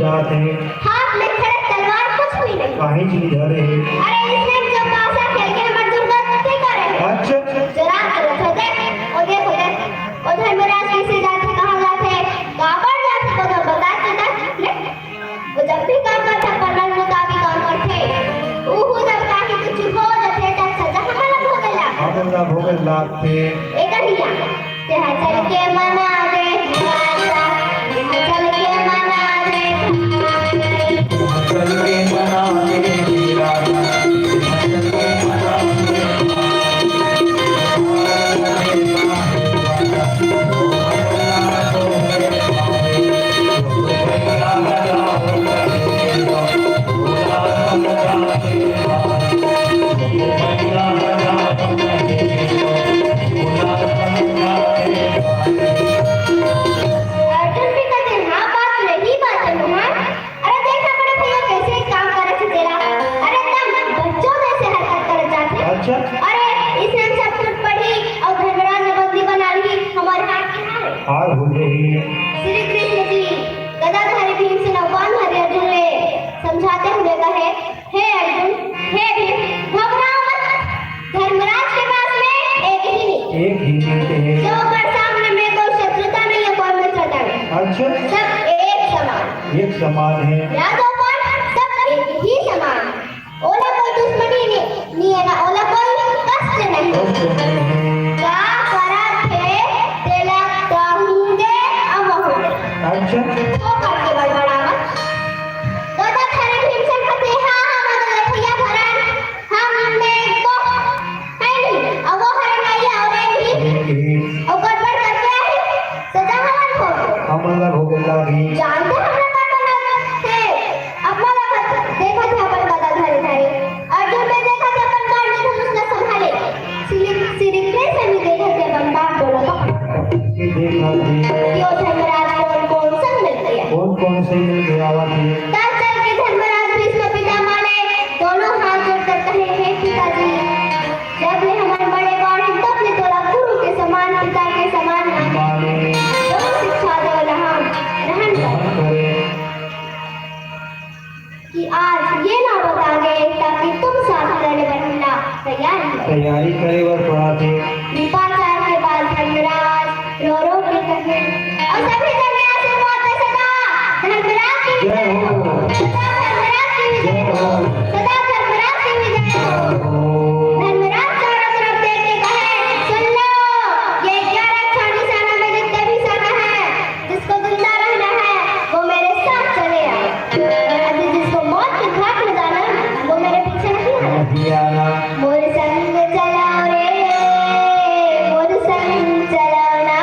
जात हे। हाथ में खड़ग तलवार कुछ भी नहीं। काहीच नहीं धरे हे। अरे, इसने जो पासा खेल के हमर दुर्गति करे हे। अच्छा। जो रात को होते, ओ देख, ओ देख, ओ धर्मराज कैसे जाथे, कहाँ जाथे, काबर जाथे, वो तो बता चुका, ले। वो जब भी काम करथे, अपन मन मुताबिक काम करथे। उहू जब काहे कुछ हो जाथे, तब सजा हमन ला भोगे ला। हमन ला भोगे लागथे। ए कहिया, तेहा चल के मना दे, तेहा चल के मना दे। चल के मना दे, अर्जुन भी कहते, हाँ, बात रही बात है, हाँ। अरे देख ना बड़े भैया, कैसे काम करे थे तेरा। अरे एकदम बच्चों जैसे हरकत कर जाते। अच्छा। अरे इसने सब टूट पड़ी और धर्मराज ने बंदी बना ली, हमारे हाथ की हार। हार हो गई। श्री कृष्ण जी गदाधारी भीम से नौपान हरि अर्जुन में समझाते हुए कहे, हे अर्जुन, हे भीम, घबराओ मत। धर्मराज के पास में एक ही नीति। एक ही नीति है। जो ओकर सामने में कोई शत्रुता नहीं है, कोई मित्रता नहीं। अच्छा। सब एक समान। एक समान है। यादव पर सब एक ही समान। ओला कोई दुश्मनी नहीं, नहीं है ना, ओला कोई कष्ट नहीं। कष्ट नहीं है। का करत हे, तेला कहूँ दे, अमहूँ दे। अच्छा। तो करके बड़बड़ावत। गदाधारी भीमसेन कथे, हाँ, हाँ, मदद भैया भरन, हम में को है नहीं, अब वो हरे नहीं और है नहीं। नहीं। और गड़बड़ करके आए, सजा हमन भोग। हमन ला भोगे लागही। जानते हमरा का करना है? अपना ला मत देखा थे अपन गदा धरे धरे। अर्जुन में देखा थे अपन गांडी धनुष ला संभाले। श्री, श्री कृष्ण में देखा थे अपन बाण डोला पकड़ा। ये देखा थे। यो धर्मराज कौन कौन संग मिल गया। कौन कौन से मिल गया आवा थे। तब चल के धर्मराज भीष्म पितामह ने दोनों हाथ जोड़कर कहे, हे पिताजी, जब ले हमन बड़े बाढ़न, तब ले तोला गुरु के समान, पिता के समान माने। माने। दोनों शिक्षा देवला हम रहन कर। करे। कि आज ये नौबत आ गए, ताकि तुम साथ लड़े बर हमला तैयार ही हो। तैयारी करे बर पड़ा थे। कृपाचार के बाद धर्मराज रो रो के कहे, और सभी जने आशीर्वाद दे सदा धर्मराज की विजय हो। सदा धर्मराज की विजय हो। सदा धर्मराज की विजय हो। धर्मराज चारों तरफ देख के कहे, सुन लो, ये ग्यारह छावनी सेना में जितने भी सेना है, जिसको जिंदा रहना है, वो मेरे साथ चले आए। अभी जिसको मौत के घाट में जाना है, वो मेरे पीछे नहीं आना। नहीं आना। मोर संग चलाओ रे, मोर संग चलाओ ना।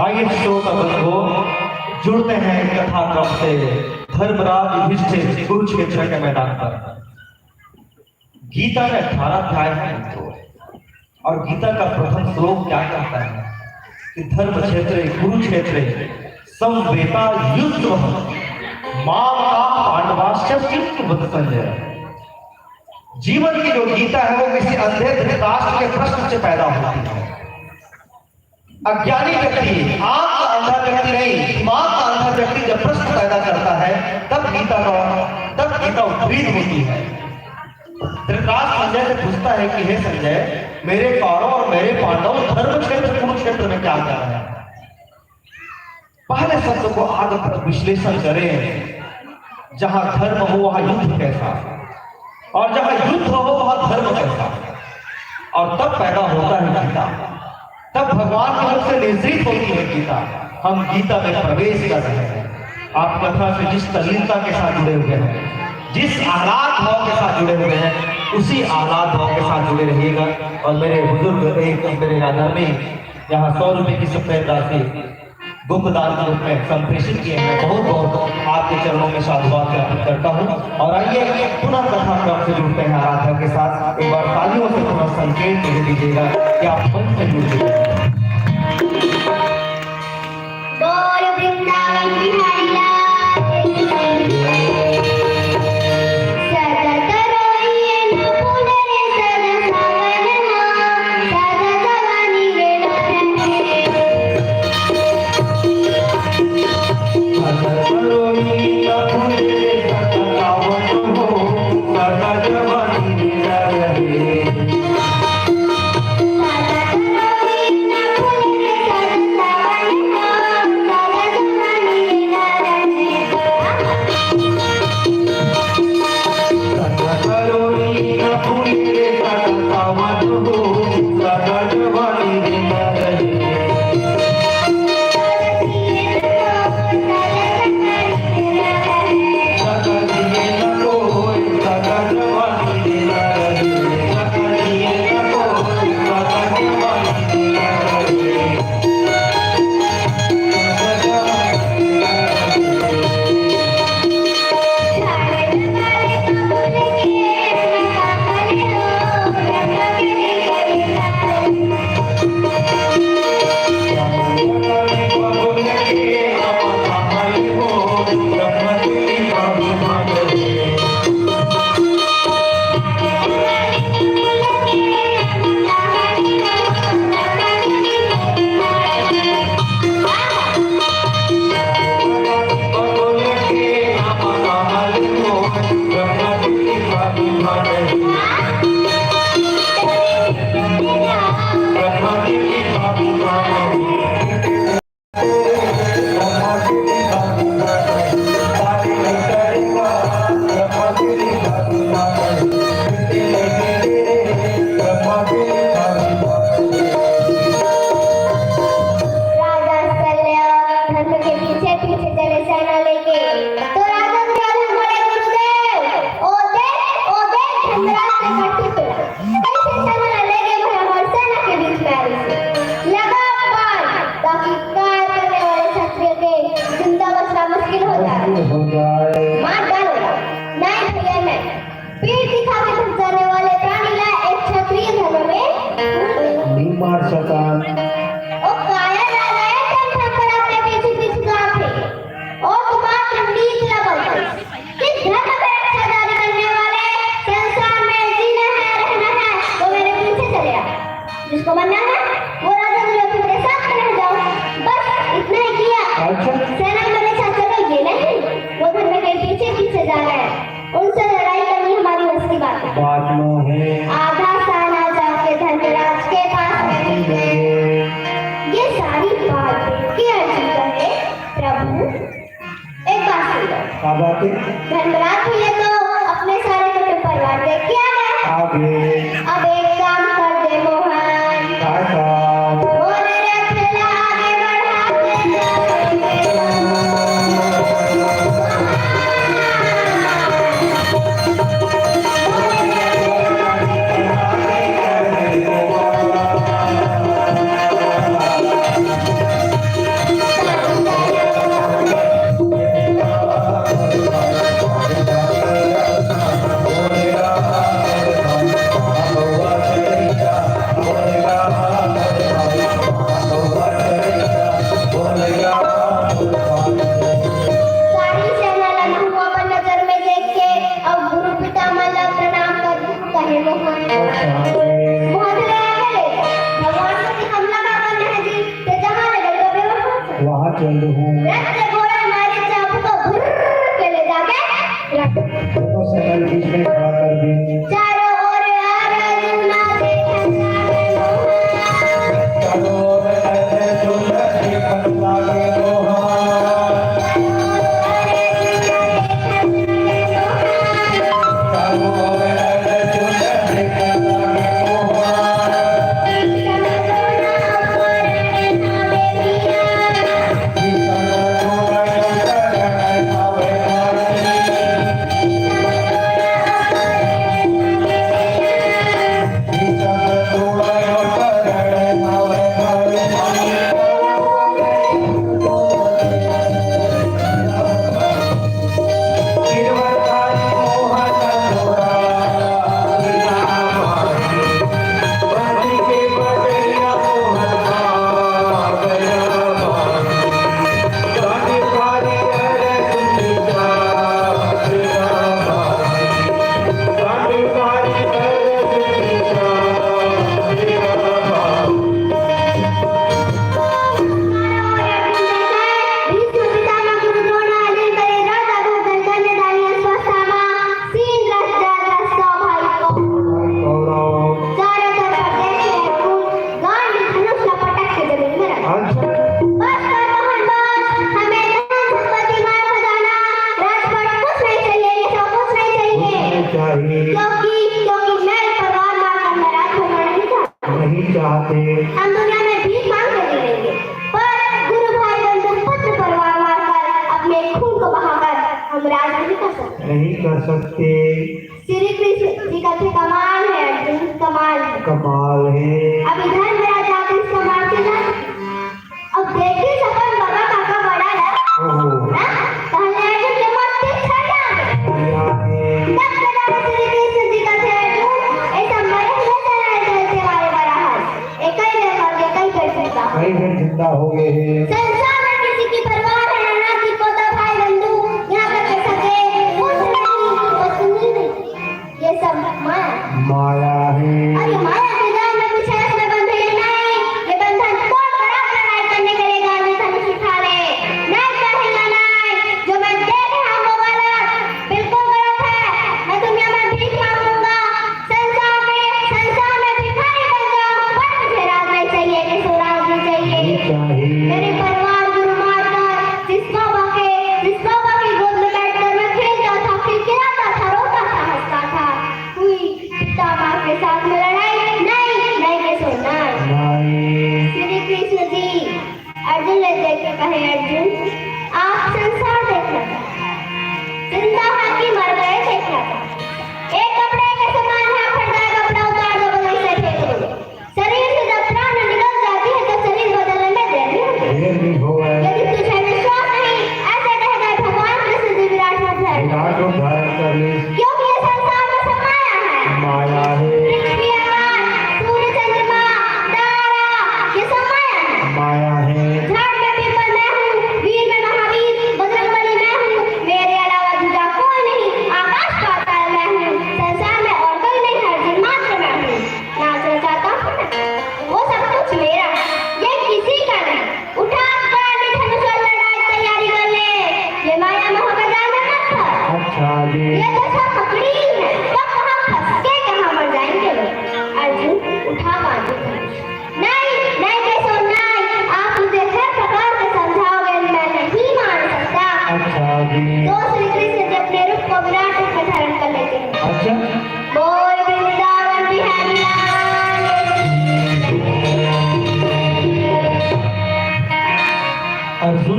आइए श्रोता बंधुओं, जुड़ते हैं कथा क्रम से धर्मराज युधिष्ठिर कुरुक्षेत्र के मैदान पर। गीता में अठारह अध्याय हैं मित्रों, और गीता का प्रथम श्लोक क्या कहता है कि धर्म क्षेत्र कुरुक्षेत्र समवेता युद्ध माम का पांडवाश्च किम कुरुवत संजय। जीवन की जो गीता है वो किसी अंधे धृतराष्ट्र के प्रश्न से पैदा होती है। अज्ञानी व्यक्ति, आंख का अंधा व्यक्ति नहीं, दिमाग का अंधा व्यक्ति जब प्रश्न पैदा करता है, तब गीता का, तब गीता उद्धृत होती है। धृतराष्ट्र संजय से पूछता है कि हे संजय, मेरे कौरव और मेरे पांडव धर्म क्षेत्र कुरुक्षेत्र में क्या कर रहे हैं? पहले शब्द को आदि तक विश्लेषण करें, जहां धर्म हो वहां युद्ध कैसा, और जहां युद्ध हो वहां धर्म कैसा, और तब पैदा होता है गीता। तब भगवान के मुख से निश्रित होती है गीता। हम गीता में प्रवेश कर रहे हैं। आप कथा से जिस तल्लीनता के साथ जुड़े हुए हैं, जिस आह्लाद भाव के साथ जुड़े हुए हैं, उसी आह्लाद भाव के साथ जुड़े रहिएगा। और मेरे बुजुर्ग, एक मेरे आदरणीय यहाँ सौ रुपए की सफेद राशि गुप्त दान के रूप में संप्रेषित किए हैं। बहुत बहुत आपके चरणों में साधुवाद अर्पित करता हूँ। और आइए, पुनः कथा क्रम से जुड़ते हैं आराध्या के साथ। एक बार तालियों से पुनः संकेत दे दीजिएगा कि आप मंच से जुड़ चुके हैं। बोल वृंदावन बिहारी लाल की जय। सतत रोइए न पुनरे सदा सावन मा, सदा जवानी रे लाल रे। सतत रोइए न पुनरे सदा सावन हो, सदा जवानी रे लाल रे। सतत रोइए न बात है। धर्मराज भैया तो अपने सारे कुटुंब परिवार देख के आ गए। आ गए। अब एक काम कर दे मोहन। का काम? मोर रथ ला आगे बढ़ा दे। सारी सेना ला महूं अपन नजर में देख के अउ गुरु पितामह ला प्रणाम कर दूं, कहे मोहन। मोहन ले आगे ले, भगवान के हमला का करना है जी, ते जहाँ लगे तो बेवफा। वहाँ चल दूँ। रथ के घोड़ा मारे चाबुक तो भुर्र के ले जाके रख। दोनों सेना बीच में खड़ा कर दी। चारों ओर अर्जुन देखत लागे मोहन। चारों ओर अर्जुन देखत लागे मोहन। चारों ओर अर्जुन देखत लागे मोहन। चारों ओर अर्जुन देखत लागे मोहन। भीषम द्रोण अउ कर्ण भावे भैया। चारों तरफ देख रहे हैं, गांड धनुष लपटक के जमीन में रखा। अच्छा। बस कर मोहन बस, हमें धन संपत्ति माल खजाना, राजपाट कुछ नहीं चाहिए, ये सब कुछ नहीं चाहिए। कुछ नहीं चाहिए। क्योंकि, क्योंकि मैं परिवार मार कर मैं राजकुमार नहीं चाहता। नहीं चाहते। हम दुनिया में भीख मांग के जीवेंगे, पर गुरु भाई बंधु पुत्र परिवार मारकर अपने खून को बहाकर हम राज नहीं कर सकते। नहीं कर सकते। श्री कृष्ण जी का थे कमाल है अर्जुन, कमाल है। कमाल है। अभी धर्मराज आके इसका मार के ना, अब देखिए सपन बाबा काका बड़ा है। ओहो। हाँ? कहने अर्जुन के मत थे छटा। बढ़िया है। तब के जाने श्री कृष्ण जी का थे अर्जुन, ऐसा मरे हुए चला है जैसे हमारे बड़ा है। एकई ले मर के कई कर जीता। कई कर जिंदा हो गए हैं। संसार में किसी की परवाह है ना, नाती पोता भाई बंधु, यहाँ तक के सगे पुत्र नहीं, पत्नी नहीं। ये सब माया। माया है। और ये माया के जाल में कुछ ऐसे बंधे नहीं, ये बंधन तोड़ कर आप लड़ाई करने के लिए जाल में धनुष उठा ले। नहीं कहेगा नहीं, जो मैं दे रहा हूँ वो गलत, बिल्कुल गलत है। मैं दुनिया में भीख मांगूंगा, संसार में, संसार में भिखारी बन जाऊं, पर मुझे राज नहीं चाहिए, किसी राज नहीं चाहिए। नहीं चाहिए। मेरे परिवार गुरु मारकर, जिस बाबा के, जिस बाबा की गोद में बैठकर मैं खेलता था, खिलखिलाता था, रोता था, हंसता था, कोई पिता माँ के साथ में लड़ाई नहीं, नहीं किसी राज। नहीं। श्री कृष्ण जी अर्जुन ले देख के कहे, अर्जुन, आप संसार देखना चाहते, जिंदा है कि मर गए देखना चाहते। एक कपड़े के समान है, फट गया कपड़ा उतार दो, बगल से फेंक दो। शरीर से जब प्राण निकल जाती है तो शरीर बदलने में देर नहीं होती। देर नहीं होवे। यदि तुझे विश्वास नहीं, ऐसे कह गए भगवान कृष्ण जी विराट रूप धारण। विराट रूप धारण कर ले। क्योंकि ये संसार में सब माया है। माया है। पृथ्वी, आकाश, सूर्य, चंद्रमा, तारा, ये सब माया है। माया है। झाड़ में पीपल मैं हूँ, वीर में महावीर, बजरंगबली मैं हूँ। मेरे अलावा दूजा कोई नहीं, आकाश पाताल मैं हूँ। संसार में और कोई नहीं है, अर्जुन मात्र मैं हूँ। नाचना चाहता हूँ ना, वो सब कुछ मेरा है, ये किसी का नहीं। उठा कर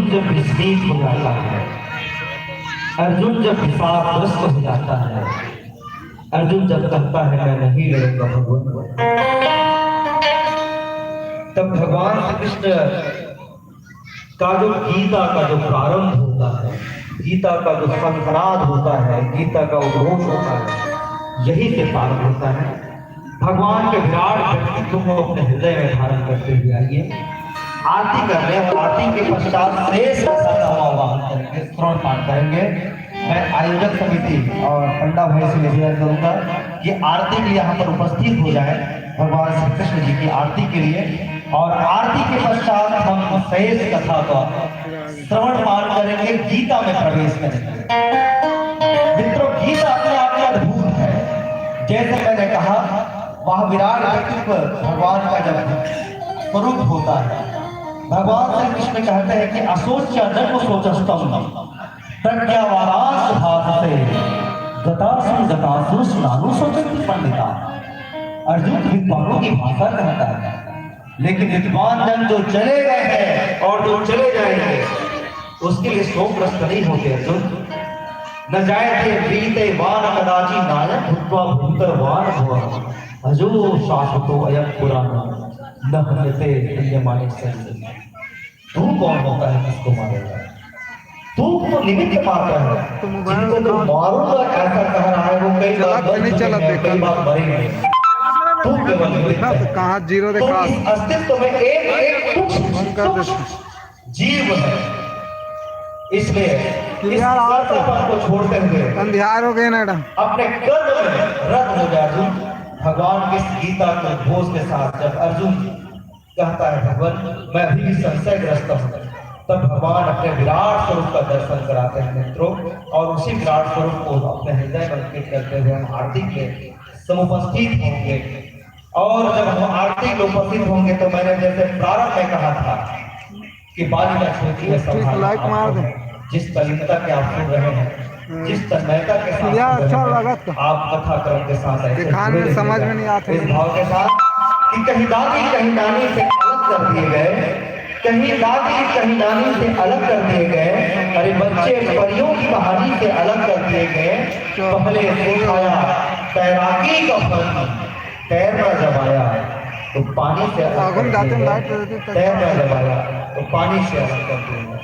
जब विस्मित हो जाता है, अर्जुन जब विषादग्रस्त हो जाता है, अर्जुन जब कहता है, "मैं नहीं लड़ूंगा भगवान," तब भगवान श्री कृष्ण का जो गीता का जो प्रारंभ होता है, गीता का जो शंखनाद होता है, गीता का उद्घोष होता है, यही से प्रारंभ होता है। भगवान के विराट व्यक्तित्व को अपने हृदय में धारण करते हुए आइए, आरती कर लें और आरती के पश्चात शेष कथा का हम आह्वान करेंगे, श्रवण पाठ करेंगे। मैं आयोजक समिति और पंडा भाई से निवेदन करूंगा कि आरती के लिए यहाँ पर उपस्थित हो जाए, भगवान श्री कृष्ण जी की आरती के लिए, और आरती के पश्चात हम शेष कथा का श्रवण पाठ करेंगे, गीता में प्रवेश करेंगे। मित्रों, गीता अपने आप में अद्भुत है। जैसे मैंने कहा, वह विराट व्यक्तित्व भगवान का जब स्वरूप होता है, भगवान श्री कृष्ण कहते हैं कि "अशोच्य न कुशोचस्तम, प्रज्ञावादांश भाषसे, गतासु गतासु नानुशोचन्ति पंडिता।" अर्जुन, विद्वानों की भाषा कहता है, लेकिन विद्वान जन जो चले गए हैं और जो चले जाएंगे, उसके लिए शोकग्रस्त नहीं होते अर्जुन। "न जायते म्रियते वा न कदाचिन्नायं भूत्वा भूतवान भव। अजो शाश्वतो अयं पुराणो न हन्यते हन्यमाने शरीरे।" तू कौन होता है किसको मारेगा? तू तो निमित्त मात्र है। जिनको तो मारूंगा ऐसा कह रहा है, वो कई बार मर चुके हैं, कई बार मरेंगे। तू केवल निमित्त है। कहाँ जीरो दिखा? इस अस्तित्व में एक एक तुच्छ जीव है। इसलिए इस कर्मपथ को छोड़ते हुए अंधियार हो गए ना, अपने कर्म में रत हो जा अर्जुन। भगवान की इस गीता के उद्घोष के साथ जब अर्जुन कहता है, "भगवान, मैं अभी भी संशयग्रस्त हूँ," तब भगवान अपने विराट स्वरूप का दर्शन कराते हैं मित्रों, और उसी विराट स्वरूप को अपने हृदय में अंकित करते हुए हम आरती में समुपस्थित होंगे। और जब हम आरती में उपस्थित होंगे तो मैंने जैसे प्रारंभ में कहा था कि बालिका छोटी है, संभालना आपको है। जिस तल्लीनता के आप सुन रहे हैं, जिस तन्मयता के साथ सुन रहे हैं, आप कथा क्रम के साथ ऐसे जुड़े रहिएगा। इस भाव के साथ कि कहीं दादी कहीं नानी से अलग कर दिए गए, कहीं दादी कहीं नानी से अलग कर दिए गए, अरे बच्चे परियों की कहानी से अलग कर दिए गए। पहले सिखाया तैराकी का फन, तैरना जब आया तो पानी से अलग कर दिए गए। तैरना जब आया तो पानी से अलग कर दिए गए।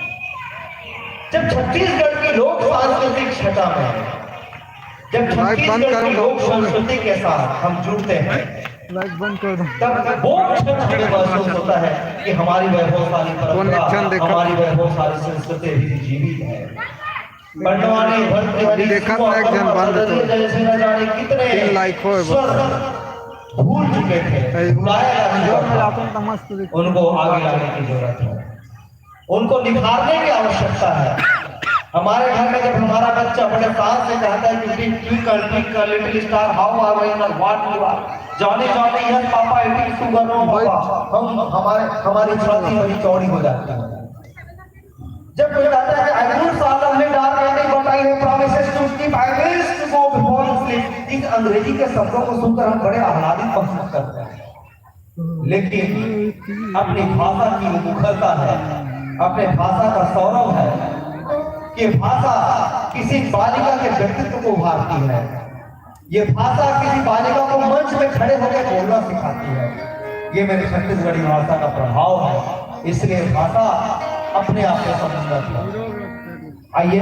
जब छत्तीसगढ़ की लोक सांस्कृतिक छटा में, जब छत्तीसगढ़ की लोक संस्कृति के साथ हम जुड़ते हैं, तब वो क्षण हमें महसूस होता है कि हमारी वैभवशाली परंपरा, हमारी वैभवशाली संस्कृति अभी भी जीवित है। पंडवानी, भरतपुरी, देखा था एक जन बंद तो जैसे न जाने कितने स्वर भूल चुके थे, भुलाया जा चुका था। उनको आगे लाने की जरूरत है, उनको निखारने की आवश्यकता है। हमारे घर में जब हमारा बच्चा बड़े साथ से कहता है कि "Twinkle twinkle little star, how are you, what you are, Johnny Johnny, yes papa, eating sugar, no papa", हम हमारे हमारी छाती बड़ी चौड़ी हो जाती है। जब कोई कहता है कि "I do solemnly, dark ending, but I have promises to keep, I wish to go before sleep", इस अंग्रेजी के शब्दों को सुनकर हम बड़े आह्लादित महसूस करते हैं। लेकिन अपनी भाषा की वो मुखरता है, अपने भाषा का सौरभ है कि भाषा किसी बालिका के व्यक्तित्व को उभारती है। ये भाषा किसी बालिका को मंच में खड़े होकर बोलना सिखाती है। ये मेरी छत्तीसगढ़ी भाषा का प्रभाव है, इसलिए भाषा अपने आप में समुन्नत है। आइए,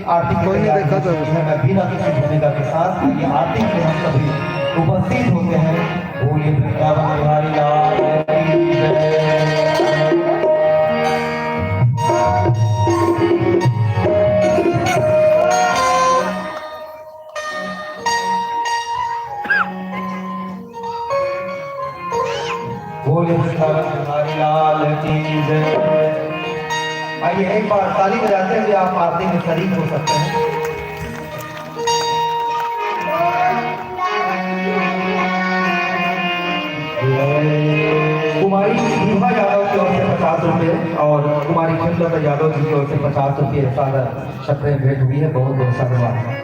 आरती की तैयारी हो चुकी है। मैं बिना किसी भूमिका के साथ आइए, आरती के लिए हम सभी उपस्थित होते हैं। बोलिए वृंदावन बिहारी लाल की जय। बोलिए वृंदावन बिहारी लाल की जय। आइए, एक बार ताली बजाते हुए आप आरती में शरीक हो सकते हैं। कुमारी दीपा यादव की ओर से पचास रुपए और कुमारी खिमलता यादव जी की ओर से पचास रुपए सादर छपरे भेंट हुई है। बहुत बहुत धन्यवाद।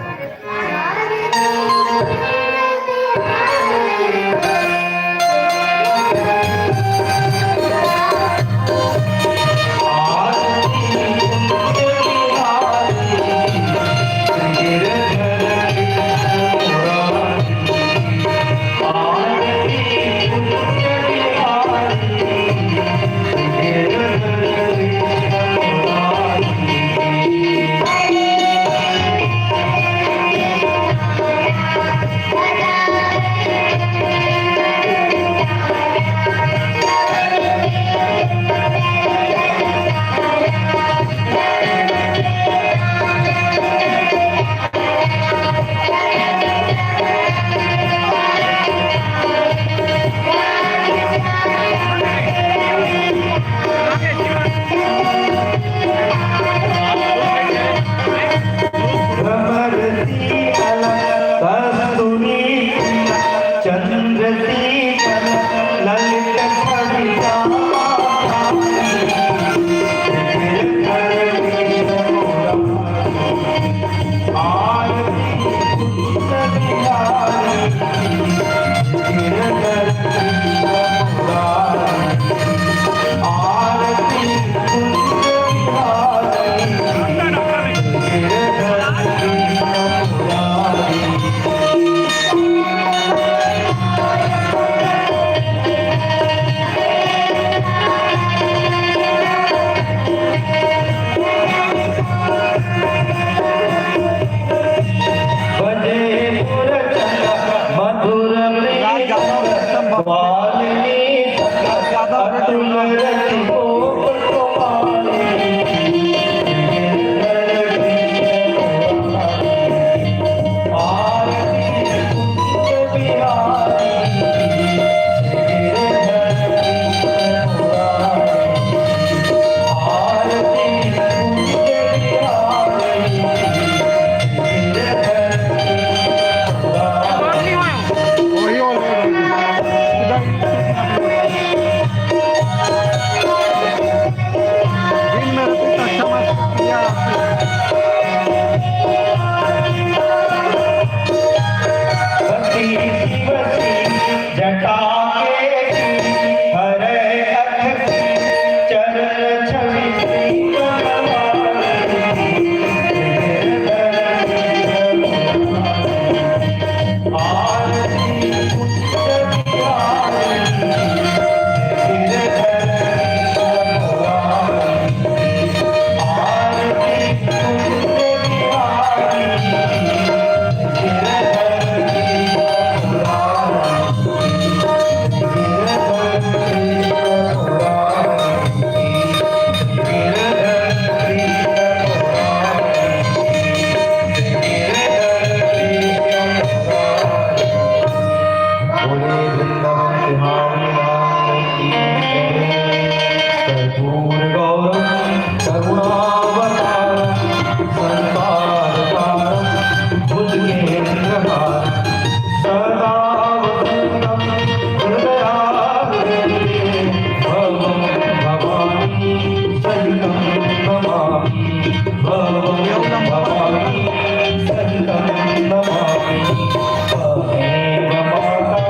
गौरं करुणावतारं संसारसारं भुजगेन्द्रहारं सदा वसन्तं हृदयारविन्दे भवं भवानी सहितं नमामि। भवं भवानी सहितं नमामि। त्वमेव माता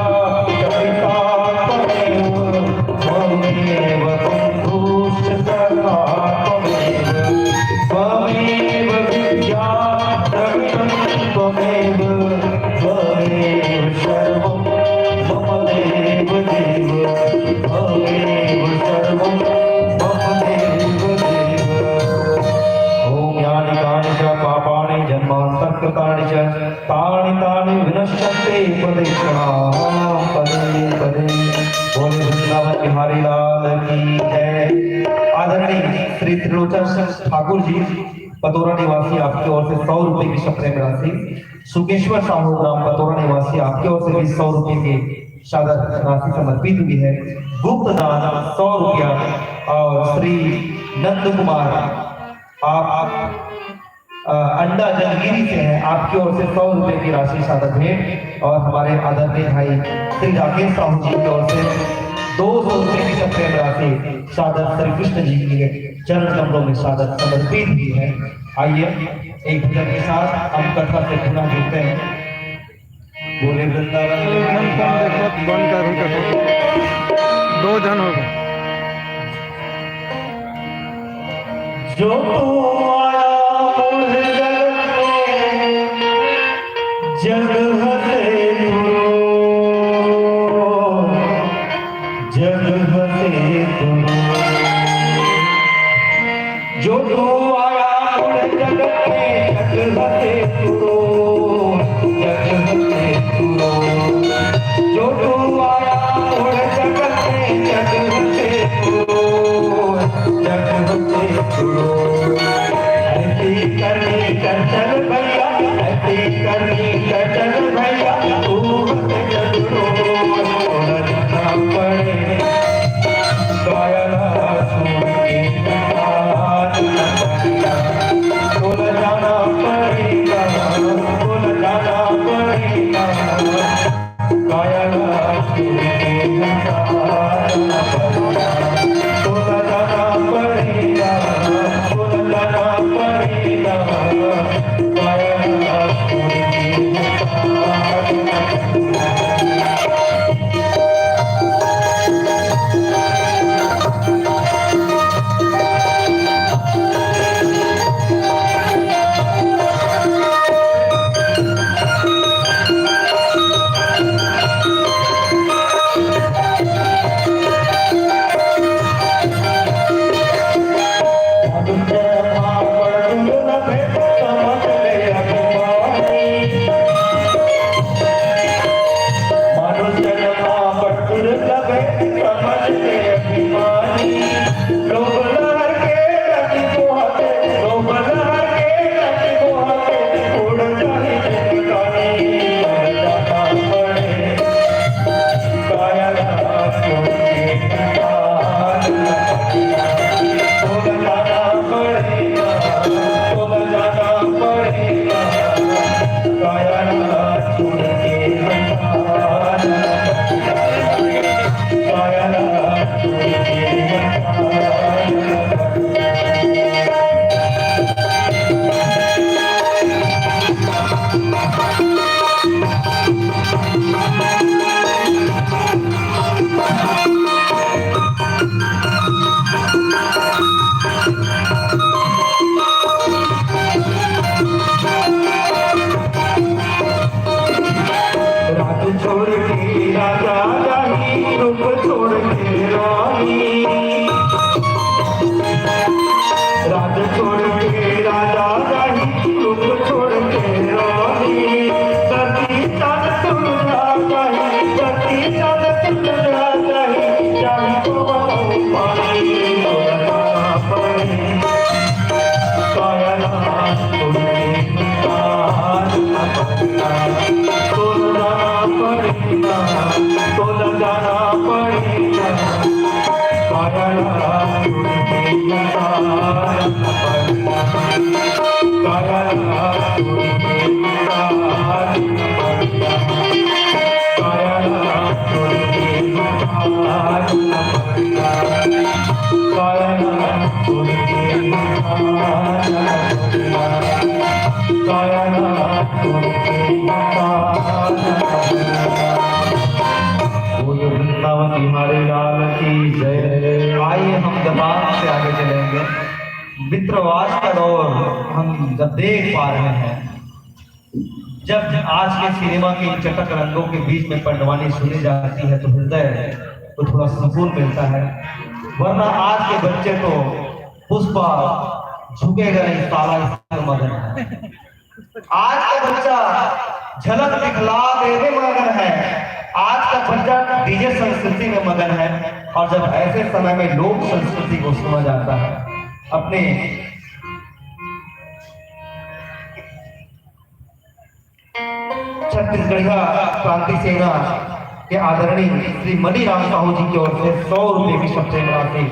च पिता त्वमेव त्वमेव बन्धुश्च सखा त्वमेव। त्वमेव विद्या द्रविणं त्वमेव। त्वमेव सर्वं मम देव देव। त्वमेव सर्वं मम देव देव। ॐ यानि कानि च पापानि जन्मान्तरकृतानि च तानि तानि विनश्यन्ति पदे क्षणाः पदे पदे। बोले वृंदावन बिहारी लाल की जय। आदरणीय श्री त्रिलोचन ठाकुर जी, पतोरा निवासी, आपकी ओर से सौ रुपए की सप्रेम राशि। सुकेश्वर साहू, ग्राम पतोरा निवासी, आपकी ओर से भी सौ रुपए के सादर राशि समर्पित हुई है। गुप्त दान सौ रुपया। और श्री नंद कुमार, आप अ, अंडा जलगिरी से हैं, आपकी ओर से सौ रुपए की राशि सादर भेंट। और हमारे आदरणीय भाई श्री राकेश साहू जी की ओर से दो सौ रुपए की सप्रेम राशि सादर श्री कृष्ण जी के चरण कमलों में सादर समर्पित हुई है। आइए, एक भजन के साथ हम कथा से पुनः जुड़ते हैं। बोले वृंदावन बिहारी लाल की। बंद कर, उनका दो जन हो गए। जो तू आया मुझ जगत में, जग हंसे तू रो, जग हंसे तू रो। जो तू आया मुझ जगत में, जग हंसे तू रो, जग हंसे तू रो। जो तू आया मुझ जगत में, जग हंसे तू रो, जग हंसे तू रो। ऐसी करनी कर चल भैया, ऐसी करनी कर चल भैया, तू हंस जग रो, थोड़ा जाना पड़े। काया सूर के साथ न पड़ेगा, थोड़ा जाना पड़ेगा, थोड़ा जाना पड़ेगा। काया सूर के साथ न पड़ेगा, थोड़ा जाना पड़ेगा, थोड़ा जाना पड़ेगा। काया सूर के साथ बोलो वृंदावन बिहारी लाल की जय। आइए, हम दबाव से आगे चलेंगे। मित्रवास का दौर हम जब देख पा रहे हैं, जब आज के सिनेमा के इन चटक रंगों के बीच में पंडवानी सुनी जाती है, तो हृदय को थोड़ा सुकून मिलता है। वरना आज के बच्चे तो पुष्पा झुकेगा नहीं, साला इसमें मगन है। आज का बच्चा झलक दिखला दे में मगन है, आज का बच्चा डीजे संस्कृति में मगन है। और जब ऐसे समय में लोक संस्कृति को सुना जाता है, अपने छत्तीसगढ़िया क्रांति सेना के आदरणीय श्री मनीराम साहू जी की ओर से सौ रुपए की सप्रेम राशि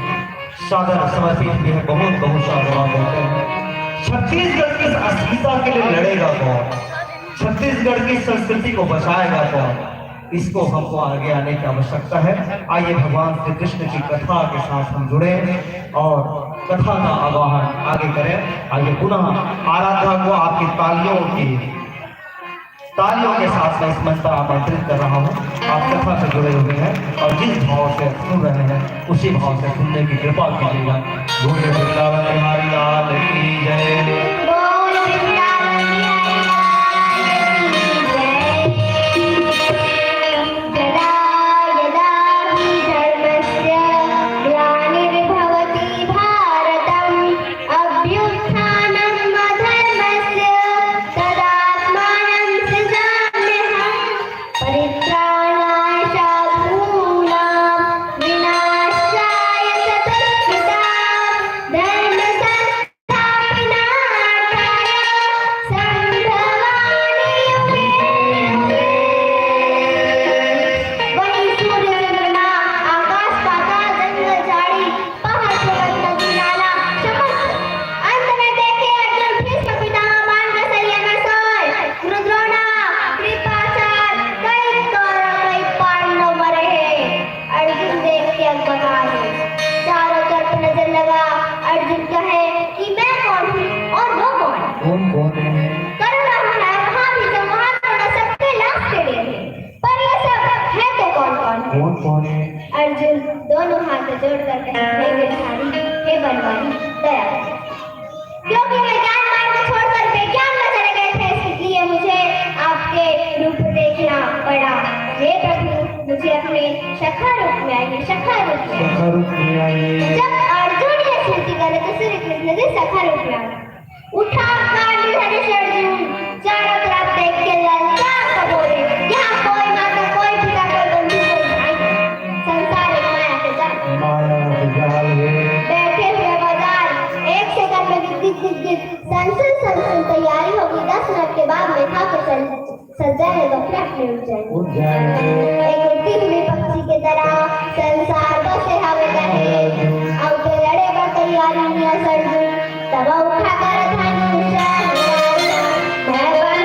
सादर समर्पित भी है। बहुत बहुत साधुवाद देते हैं। छत्तीसगढ़ की इस अस्मिता के लिए लड़ेगा कौन? छत्तीसगढ़ की संस्कृति को बचाएगा कौन? इसको हमको आगे आने की आवश्यकता है। आइए, भगवान श्री कृष्ण की कथा के साथ हम जुड़े और कथा का आवाहन आगे करें। आइए, पुनः आराध्या को आपकी तालियों की, तालियों के साथ मैं इस मंच पर आमंत्रित कर रहा हूँ। आप कथा से जुड़े हुए हैं और जिस भाव से सुन रहे हैं, उसी भाव से सुनने की कृपा कीजिएगा। बोलिए वृंदावन बिहारी लाल की जय। बोल वृंदावन बिहारी लाल की जय। यदा यदा हि धर्मस्य ग्लानिर्भवति भारतम्, अभ्युत्थानम् अधर्मस्य तदात्मानम् सृजाम्यहम्। परित्राणाय साधूनां विनाशाय च दुष्कृताम्। धर्मसंस्थापनार्थाय सम्भवामि युगे युगे। वही सूर्य चंद्रमा, आकाश पाताल, जंगल झाड़ी, पहाड़ पर्वत नदी नाला, समस्त अंत में देखे अर्जुन भीष्म पितामह बाण के शैया में सोए। गुरु द्रोणा, कृपाचार्य, कई कौरव, कई पांडव मरे हैं। अर्जुन देख के अकबका है। चारों तरफ नजर लगा। अर्जुन कहे कि मैं कौन हूँ और वो कौन है? कौन कौन है? करुण है, महाभीषण, महाद्रोण, सबके लाश के ढेर है। पर ये सब है तो कौन कौन है? कौन कौन है? अर्जुन दोनों हाथ जोड़कर कहे, हे गिरधारी, हे बनवारी, दया करो। क्योंकि मैं ज्ञान मार्ग छोड़कर बेज्ञान में चले गए थे, इसलिए मुझे आपके रूप देखना पड़ा। हे प्रभु, मुझे अपने सखा रूप में आइए, सखा रूप में। सखा रूप में आइए। जब अर्जुन ये स्तुति करे तो श्री कृष्ण जी सखा रूप में आ गए। उठा गांडीव धनुष अर्जुन, चारों तरफ देख के ललकार कर बोले, यहाँ कोई माता, कोई पिता, कोई बंधु, कोई भाई नहीं। संसार एक माया के जाल। माया के जाल है। बैठे हुए बाजार, एक सेकंड में गिद गिद गिद गिद, सनसन सनसन तैयारी होगी, दस मिनट के बाद मैं खा के चल सज्जन है, गफला अपने उठ जाएंगे। उठ जाएंगे। एक उड़ती हुई पक्षी की तरह संसार बसे हवे कहे। अब तो लड़े बर तैयार दुनिया सरजू, तब उठा कर धनुष। मैं बन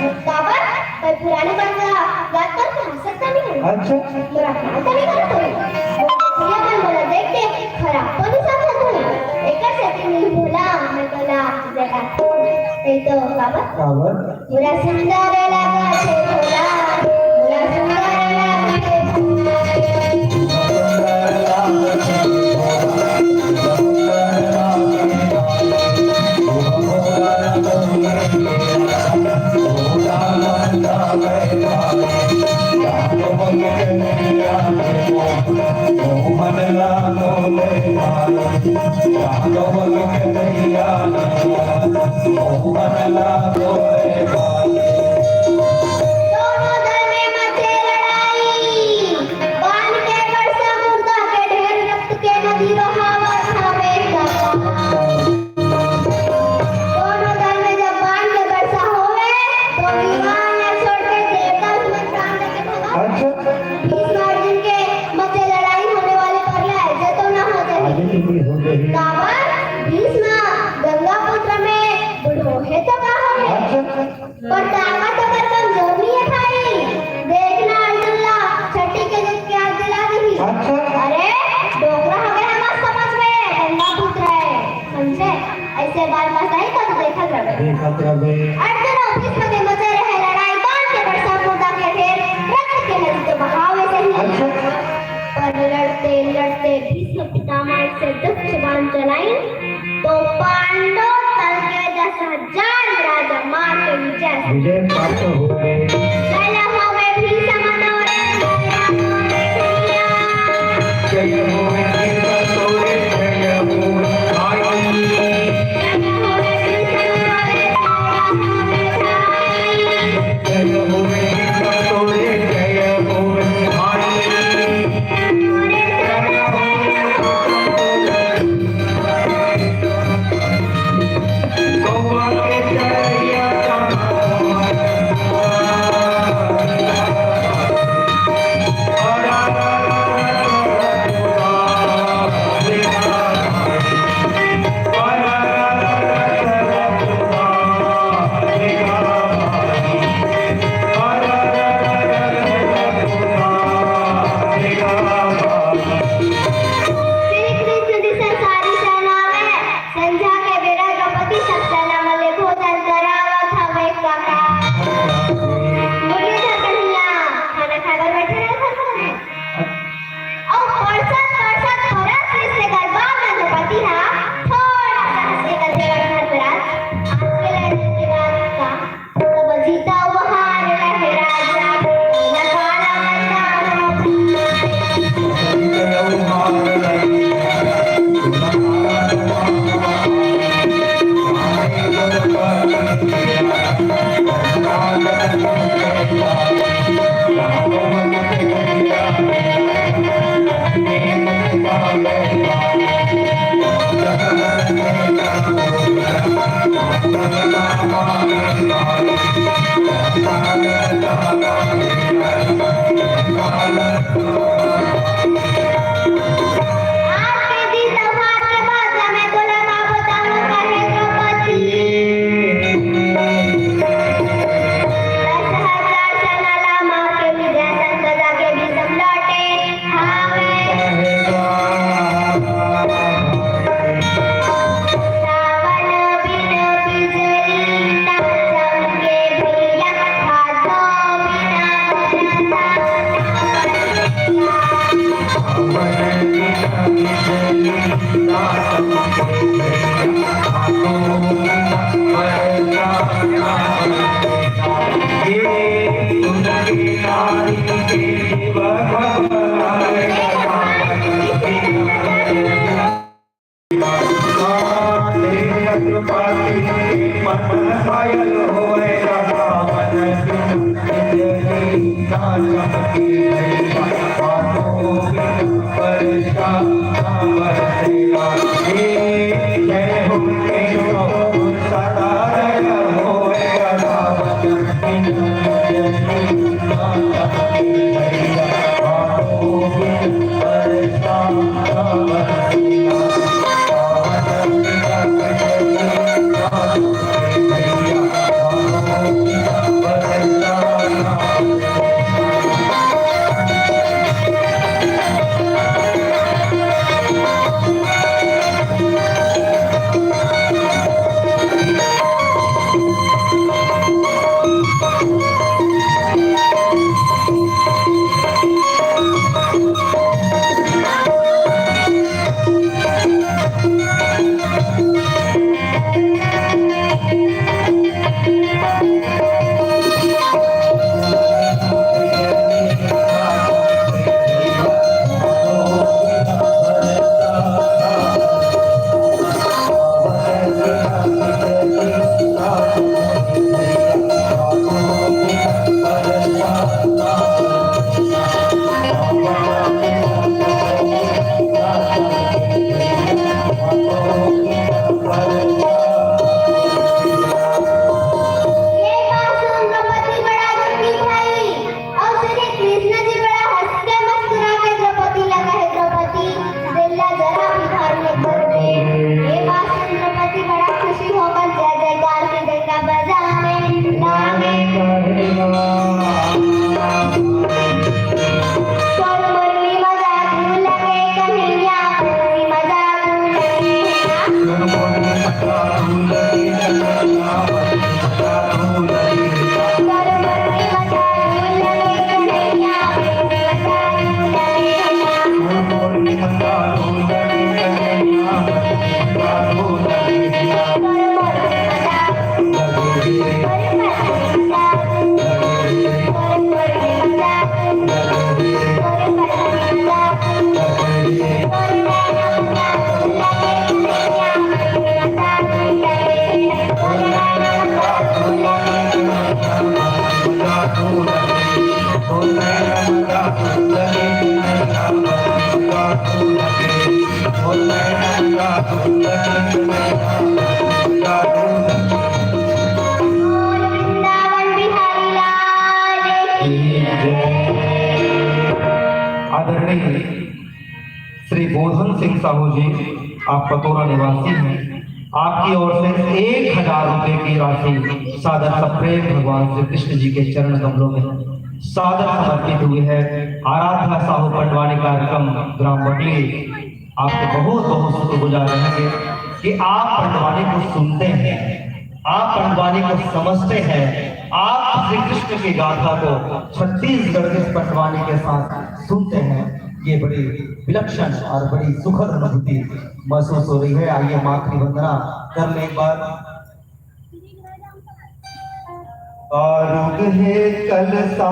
काबर? मैं पुरानी बात ला याद करके हंसत तो नहीं हूँ। अच्छा। मोला ख्याल तो नहीं करत हूँ। वो देखिया मन मोला देख के खराब तो नहीं सोचत हूँ। एकर सेती नहीं भोला, मैं तोला जगा। नहीं तो काबर? काबर? मोला सुंदर लागथे भोला, मोला सुंदर लागथे। दोनों दल में मचे लड़ाई, बाण के बरसा, मुर्दा के ढेर, रक्त के नदी बहावत हवे। दोनों दल में जब बाण के बरसा होवे, तो विमान ला छोड़ के देवता मन प्राण देके भगा। अच्छा। भीष्म अर्जुन के मचे लड़ाई होने वाले पर ला, जतो ना हो जाए। आगे की चीज हो गई। काबर? भीष्म गंगा पुत्र में बूढ़ो हे तो का हो? अच्छा। पर ताकत ओकर कमजोर नहीं है भाई। देखना अर्जुन ला छठी के दूध के आग जला दी। अच्छा। अरे, डोकरा हो गया है, मत समझ में, गंगा पुत्र है, समझे? ऐसे बार मत आई तो देखत रहे। देखत रहे। अर्जुन अउ भीष्म के मचे रहे लड़ाई, बाण के बरसा, मुर्दा के ढेर, रक्त के नदी तो बहावे सही। अच्छा। पर लड़ते लड़ते भीष्म पितामह से दुष्ट बाण चलाई, तो पांडव दल के दस हजार राजा मार के विजय। विजय प्राप्त हो गए। जय हो गए भीष्म तोरे, जय हो गए भैया। जय हो गए भीष्म तोरे, जय हो गए भाई। जय हो गए भीष्म तोरे, जय हो गए भाई। जय हो गए भीष्म तोरे, जय हो गए भाई। श्री कृष्ण जी संसारी सेना में संझा के बेरा द्रौपदी सब सेना मन ले भोजन करावत हवे कका। मुरलीधर कन्हैया खाना खाए बर बैठे रहे घर में। अउ परसत परसत परस कृष्ण के बाद में द्रौपदी हा थोड़ा सा हंस के कथे, "धर्मराज, आज के लड़ाई के बाद का?" जीता उपहार रहे राजा, न काला बंदा हो। आज के दिन त्योहार के बाद में तोला का बताऊं कहे द्रौपदी। दस हजार सेना ला मार के विजय संग बजा के भीष्म लौटे। हावे। सावन बिन बिजली ना चमके भैया, भादो बिना बरसा। आदरणीय श्री बोधन सिंह साहू जी, आप पतोरा निवासी हैं, आपकी ओर से एक हजार रुपए की राशि सादर सप्रेम भगवान श्री कृष्ण जी के चरण कमलों में सादर समर्पित हुई है। आराध्या साहू पंडवानी कार्यक्रम ग्राम बटली आपके बहुत बहुत शुक्रगुजार रहेंगे कि आप पंडवानी को सुनते हैं, आप पंडवानी को समझते हैं, आप श्री कृष्ण की गाथा को छत्तीसगढ़ के पंडवानी के साथ सुनते हैं। ये बड़ी विलक्षण और बड़ी सुखद अनुभूति महसूस हो रही है। आइए, मातृ वंदना कर ले एक बार। आरुग हे कलसा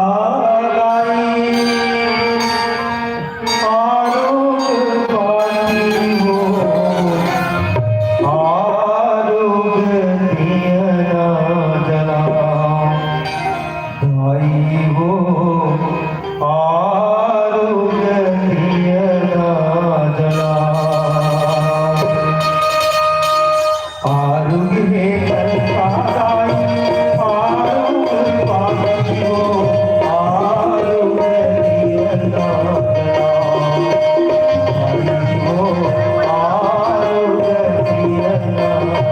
गाई, आरुग बानी हो, आरुग दिया ना जला। भाई हो, आरुग दिया ना जला। आरुग हे कलसाई, आरुग पानी हो, आरुग दिया ना जला। भाई हो, आरुग दिया ना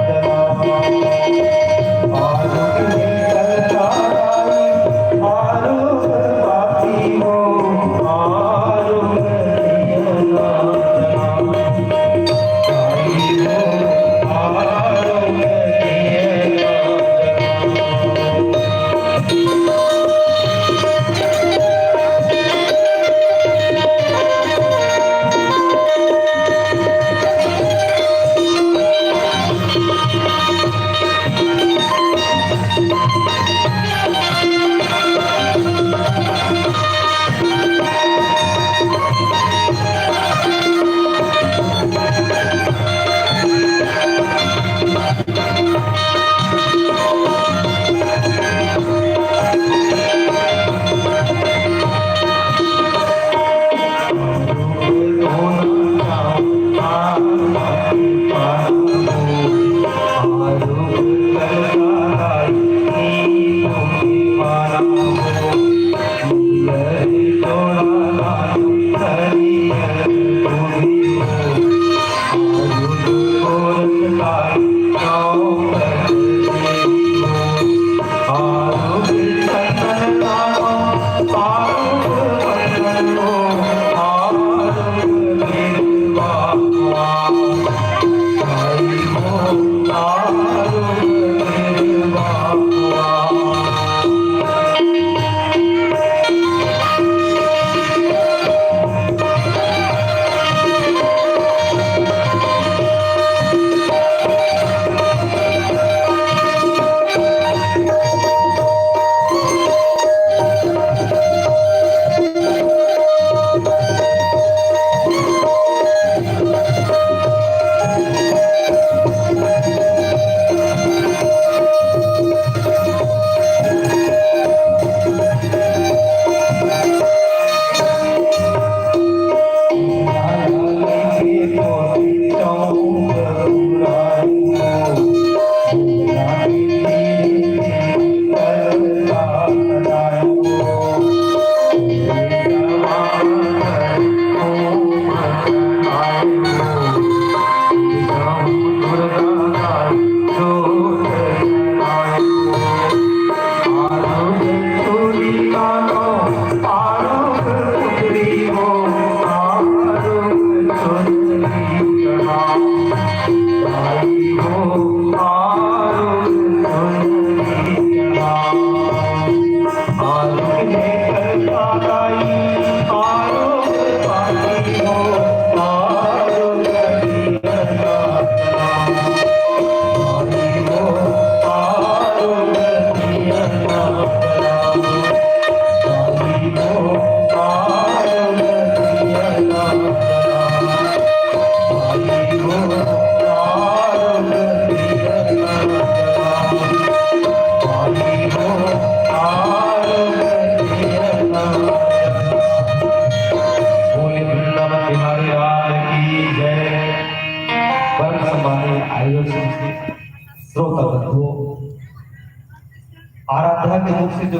जला।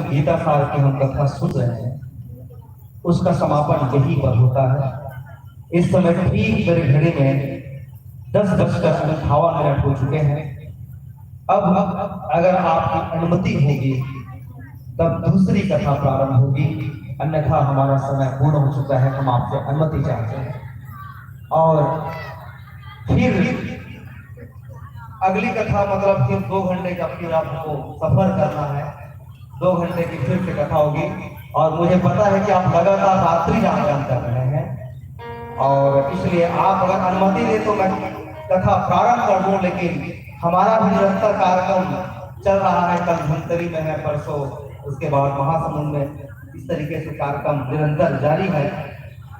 गीता सार की हम कथा सुन रहे हैं, उसका समापन यहीं पर होता है। इस समय ठीक मेरे घड़ी में दस बजकर अट्ठावन मिनट हो चुके हैं। अब अगर आपकी अनुमति होगी, तब दूसरी कथा प्रारंभ होगी, अन्यथा हमारा समय पूर्ण हो चुका है, हम आपसे अनुमति चाहते हैं। और फिर अगली कथा, मतलब, फिर दो घंटे का फिर आपको सफर करना है, दो घंटे की फिर से कथा होगी। और मुझे पता है कि आप लगातार रात्रि जागरण कर रहे हैं, और इसलिए आप अगर अनुमति दें तो मैं कथा प्रारंभ कर दूं, लेकिन हमारा भी निरंतर कार्यक्रम चल रहा है। कल धमतरी में है, परसों उसके बाद महासमुंद में, इस तरीके से कार्यक्रम निरंतर जारी है।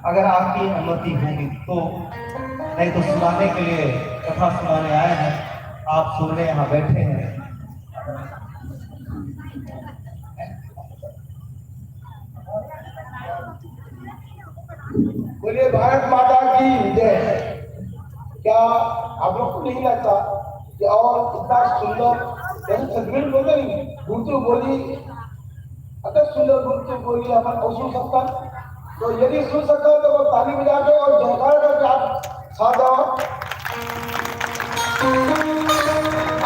अगर आपकी अनुमति होगी तो, नहीं तो सुनाने के लिए कथा सुनाने आए हैं, आप सुनने यहाँ बैठे हैं। बोलिए भारत माता की जय। क्या आप लोग को नहीं लगता कि और इतना सुंदर, जैसे सदगुरु बोलते नहीं, गुरु बोली, अगर सुंदर गुरु बोली अपन और सुन सकता, तो यदि सुन सकता हो तो वो ताली बजा के और जयकार करके आप साथ जाओ।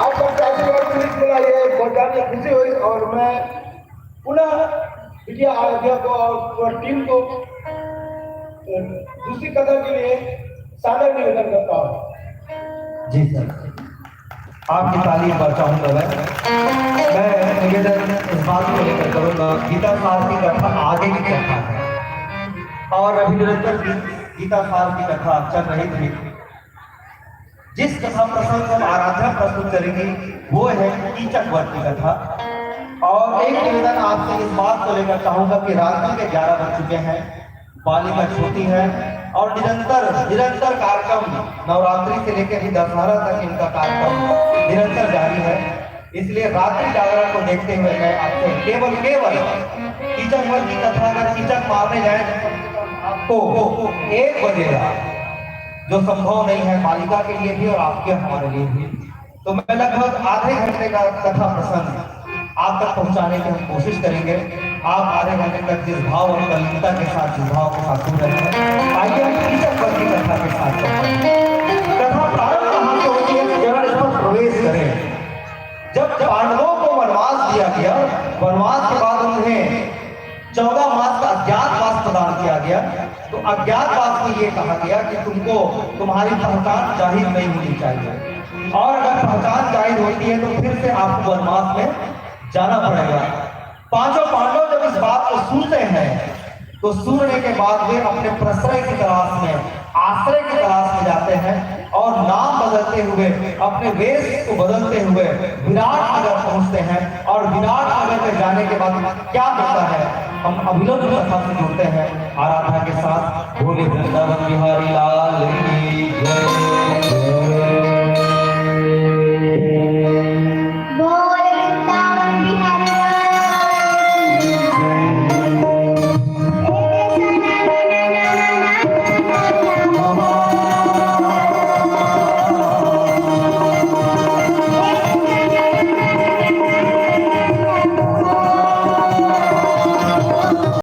आप सबके आशीर्वाद मिला, ये बहुत ज्यादा खुशी हुई और मैं पुनः बिटिया आराध्या को और पूरा टीम को, अ, दूसरी कथा के लिए सादर निवेदन करता हूँ। जी सर, आपकी ताली एक बार चाहूंगा मैं। मैं निवेदन इस बात को लेकर करूंगा, गीता सार की कथा आगे की कथा है और अभी निरंतर गी-, गीता सार की कथा चल रही थी। जिस कथा प्रसंग को आराध्या प्रस्तुत करेंगी, वो है कीचक वध की कथा। और एक निवेदन आपसे इस बात को लेकर चाहूंगा कि रात्रि के ग्यारह बज चुके हैं, बालिका छोटी है और निरंतर निरंतर कार्यक्रम, नवरात्रि से लेकर ही दशहरा तक इनका कार्यक्रम निरंतर जारी है। इसलिए रात्रि जागरण को देखते हुए मैं आपसे केवल केवल कीचक वध की कथा, अगर कीचक मारने जाए तो आपको एक बजेगा, जो संभव नहीं है बालिका के लिए भी और आपके हमारे लिए भी। तो मैं लगभग आधे घंटे का कथा प्रसंग आप तक पहुंचाने की हम कोशिश करेंगे। आप आधे घंटे तक जिस भाव और तल्लीनता के साथ, जिस भाव के साथ सुन रहे हैं, आइए हम कीचक वध की कथा के साथ चलते हैं। कथा प्रारंभ कहाँ से होती है, जरा इस पर प्रवेश करें। जब पांडवों को वनवास दिया गया, वनवास के बाद उन्हें चौदह मास का अज्ञातवास प्रदान किया गया, तो अज्ञातवास में ये कहा गया कि तुमको, तुम्हारी पहचान जाहिर नहीं होनी चाहिए, और अगर पहचान जाहिर होती है तो फिर से आपको वनवास में जाना पड़ेगा। पांचों पांडव जब इस बात को सुनते हैं तो सुनने के बाद वे अपने प्रश्रय की तलाश में, आश्रय की तलाश में जाते हैं और नाम बदलते हुए, अपने वेश को बदलते हुए विराट नगर पहुंचते हैं। और विराट नगर में जाने के बाद क्या होता है, हम अभिलंब कथा से जुड़ते हैं आराधना के साथ। बोले वृंदावन बिहारी लाल की जय।